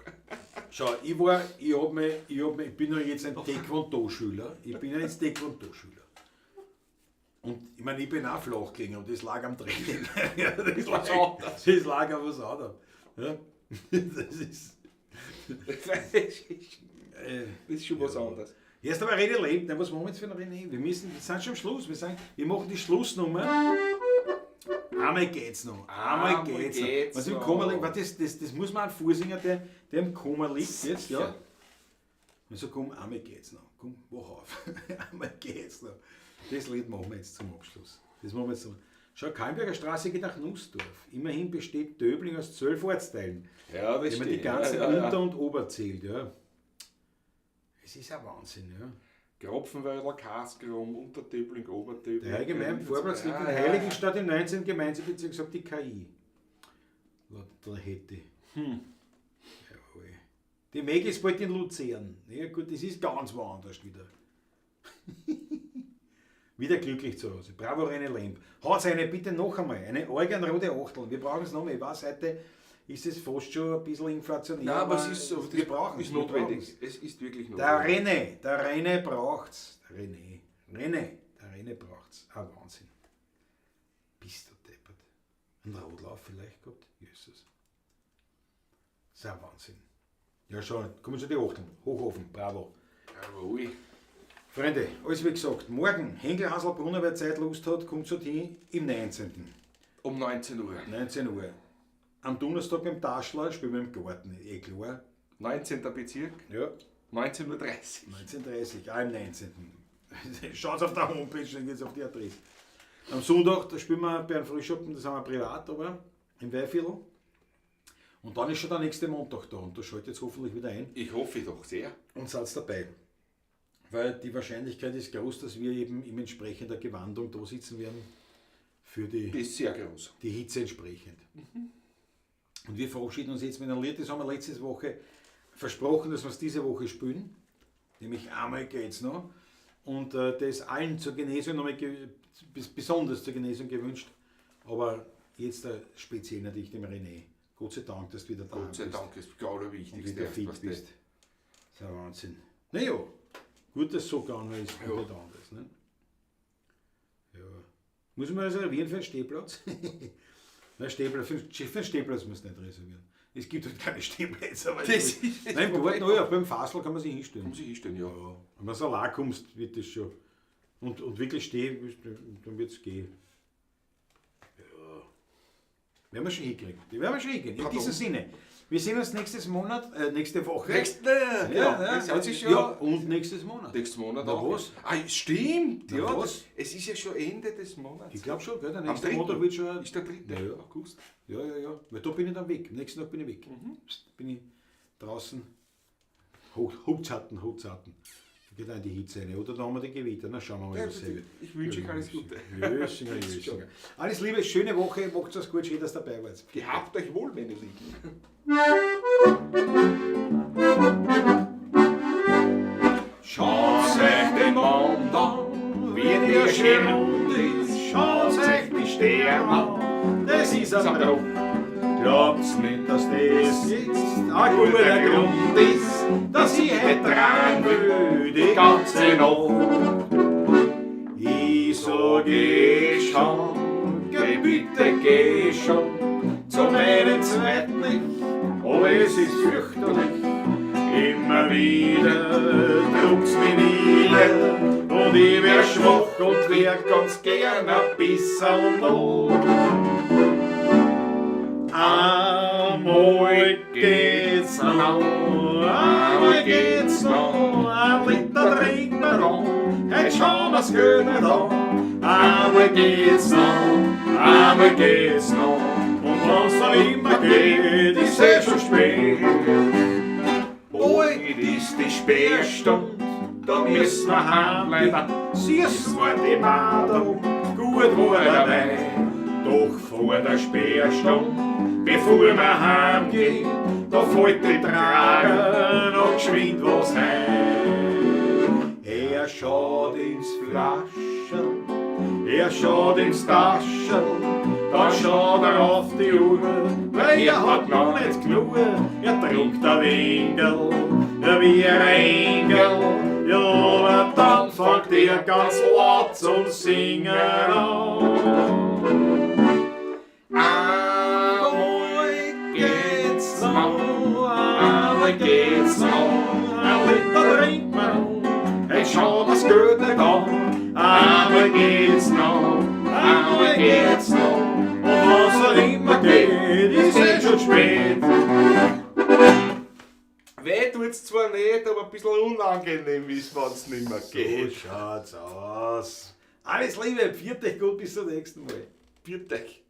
Schau, ich bin ja jetzt ein Taekwondo-Schüler. Ich bin ja jetzt Taekwondo-Schüler. Und ich meine, ich bin auch flach gelegen, aber das lag am Training. Ja, das, Was lag, anderes. das lag an was anderem. Ja, das ist. Das ist das ist schon was anderes. Erst einmal René lebt. Na, was machen wir jetzt für einen René? Wir sind schon am Schluss. Wir machen die Schlussnummer. Einmal geht's noch. Einmal Einmal geht's noch. geht's Was im noch. Koma liegt, warte, das muss man einen Vorsinger, der im Koma liegt jetzt, ja. Sicher. Und so, komm, einmal geht's noch. Komm, wach auf. Einmal geht's noch. Das Lied machen wir jetzt zum Abschluss. Das machen wir jetzt zum Schau, Kahlenberger Straße geht nach Nussdorf. Immerhin besteht Döbling aus 12 Ortsteilen. Ja, das Wenn man die stimmt. ganzen Ja, ja, ja. Unter- und Oberzählt, ja. Es ist ein Wahnsinn, ja. Kropfenweiler, Kaskrom, Unterdöbling, Oberdöbling. Der allgemeine Vorplatz liegt in Ja, ja. Heiligenstadt im 19. Gemeindebezirk, sagt die KI. Laut der Hätte. Jawohl. Die Meg ist bald in Luzern. Ja gut, das ist ganz woanders wieder. Wieder glücklich zu Hause. Bravo René Lemp. Haut eine bitte noch einmal. Eine organrote Achtel. Wir brauchen es noch mehr. Ich weiß, heute ist es fast schon ein bisschen inflationär. Nein, aber es ist so. Wir brauchen ist es. wir notwendig. brauchen's. Es ist wirklich Der notwendig. René, der René braucht's. Der René, René, der René braucht's. Ah, Wahnsinn. Bist du deppert. Ein Rotlauf vielleicht gehabt? Jesus. Das ist ein Wahnsinn. Ja, schon, kommen schon die Achteln. Hochofen, bravo. Jawohl. Freunde, alles wie gesagt, morgen, Henkel Haselbrunner, wer Zeit Lust hat, kommt zu dir im 19. Um 19 Uhr. 19 Uhr. Am Donnerstag beim Taschler spielen wir im Garten, eh klar. 19. Bezirk, Ja, 19.30 Uhr. 19.30, auch im 19. Schaut auf der Homepage, dann geht's auf die Adresse. Am Sonntag, da spielen wir bei einem Frühschoppen, das haben wir privat, aber im Weihviertel. Und dann ist schon der nächste Montag da und da schaltet jetzt hoffentlich wieder ein Ich hoffe doch sehr. und seid dabei. Weil die Wahrscheinlichkeit ist groß, dass wir eben in entsprechender Gewandung da sitzen werden für die, Die ist sehr groß. die Hitze entsprechend. Und wir verabschieden uns jetzt mit einem Lied, das haben wir letzte Woche versprochen, dass wir es diese Woche spielen. Nämlich einmal geht's noch. Und das allen zur Genesung, nochmal besonders zur Genesung gewünscht. Aber jetzt speziell natürlich dem René. Gott sei Dank, dass du wieder da Gott sei bist. Dank, ist das Allerwichtigste. Und wieder erst, fit was das- bist. Das ist ein Wahnsinn. Naja, gut, dass es so gegangen ist und Ja. nicht anders. Ne? Ja. Muss man reservieren für einen Stehplatz? Nein, Stehplatz, für einen Stehplatz muss man nicht reservieren. Es gibt halt keine Stehplätze. Aber Das ist das Nein, im Problem. Garten, oh ja, beim Fassl kann man sich hinstellen. Kann man sich hinstellen, ja. Ja. Wenn du allein kommst, wird das schon. Und wirklich stehen, dann wird es gehen. Ja. Werden wir schon hinkriegen. Die werden wir schon hinkriegen. In Pardon. diesem Sinne. Wir sehen uns nächstes Monat, nächste Woche. Nächste, genau. Ja, Das hat sich schon. ja, und nächstes Monat. Nächsten Monat Na auch. was? Ah, stimmt, Na ja. was? Es ist ja schon Ende des Monats. Ich glaube schon, gell? Der Am nächste 3. Montag wird schon. Ist der 3. Ja, ja. August. Ja, ja, ja. Weil da bin ich dann weg. Am nächsten Tag bin ich weg. Psst, bin ich draußen. Hochzeiten, Hochzeiten. Da geht auch in die Hitze rein. Oder da haben wir die Gewitter. Na, schauen wir mal, Ja, was wird. ich wünsche euch alles Gute. Jössinger, Jössinger. Alles Liebe, schöne Woche. Macht's was gut. Schön, dass ihr dabei wart. Gehabt euch wohl, meine Lieben. Schaut euch den Mond an, wie der schön rund ist. Schaut euch die Sterne an, das ist ein Bruch. Glaubt's nicht, dass das jetzt ein guter Grund ist, dass ich heut dran will, die ganze Nacht. Ich sag geh schon, geh bitte geh schon, zu meinem zweiten Ich, aber es ist fürchterlich. Immer wieder druckt's mich nieder und ich wär schwach und wär ganz gern ein bisserl noch. Einmal geht's noch, einmal geht's noch, ein Liter trinkt man noch, heut schauen wir's gut nicht an. Einmal geht's noch, einmal geht's noch, und wenn's dann immer geht, ist eh schon spät. Bald ist die Sperrstunde, da müssen wir heim leider. Siehst war die Madel, gut war der Wein. Doch vor der Sperrstunde, bevor wir heimgehen, da fällt die Trage noch geschwind was ein. Er schaut ins Flascherl, er schaut ins Taschel, da schaut er auf die Uhr, weil er hat noch nicht genug. Er trinkt ein Winkel, wie ein Engel, ja, aber dann fängt er ganz laut zum Singen an. Einmal geht's noch, einmal geht's noch, ein Liter trinkt man, hey, schau das geht nicht an. Einmal geht's noch, einmal geht's noch, und was auch immer geht, ist eh schon spät. Weh tut's zwar nicht, aber ein bisschen unangenehm ist, wenn's nicht mehr geht. So schaut's aus. Alles Liebe, pfiat euch gut, bis zum nächsten Mal. Pfiat euch.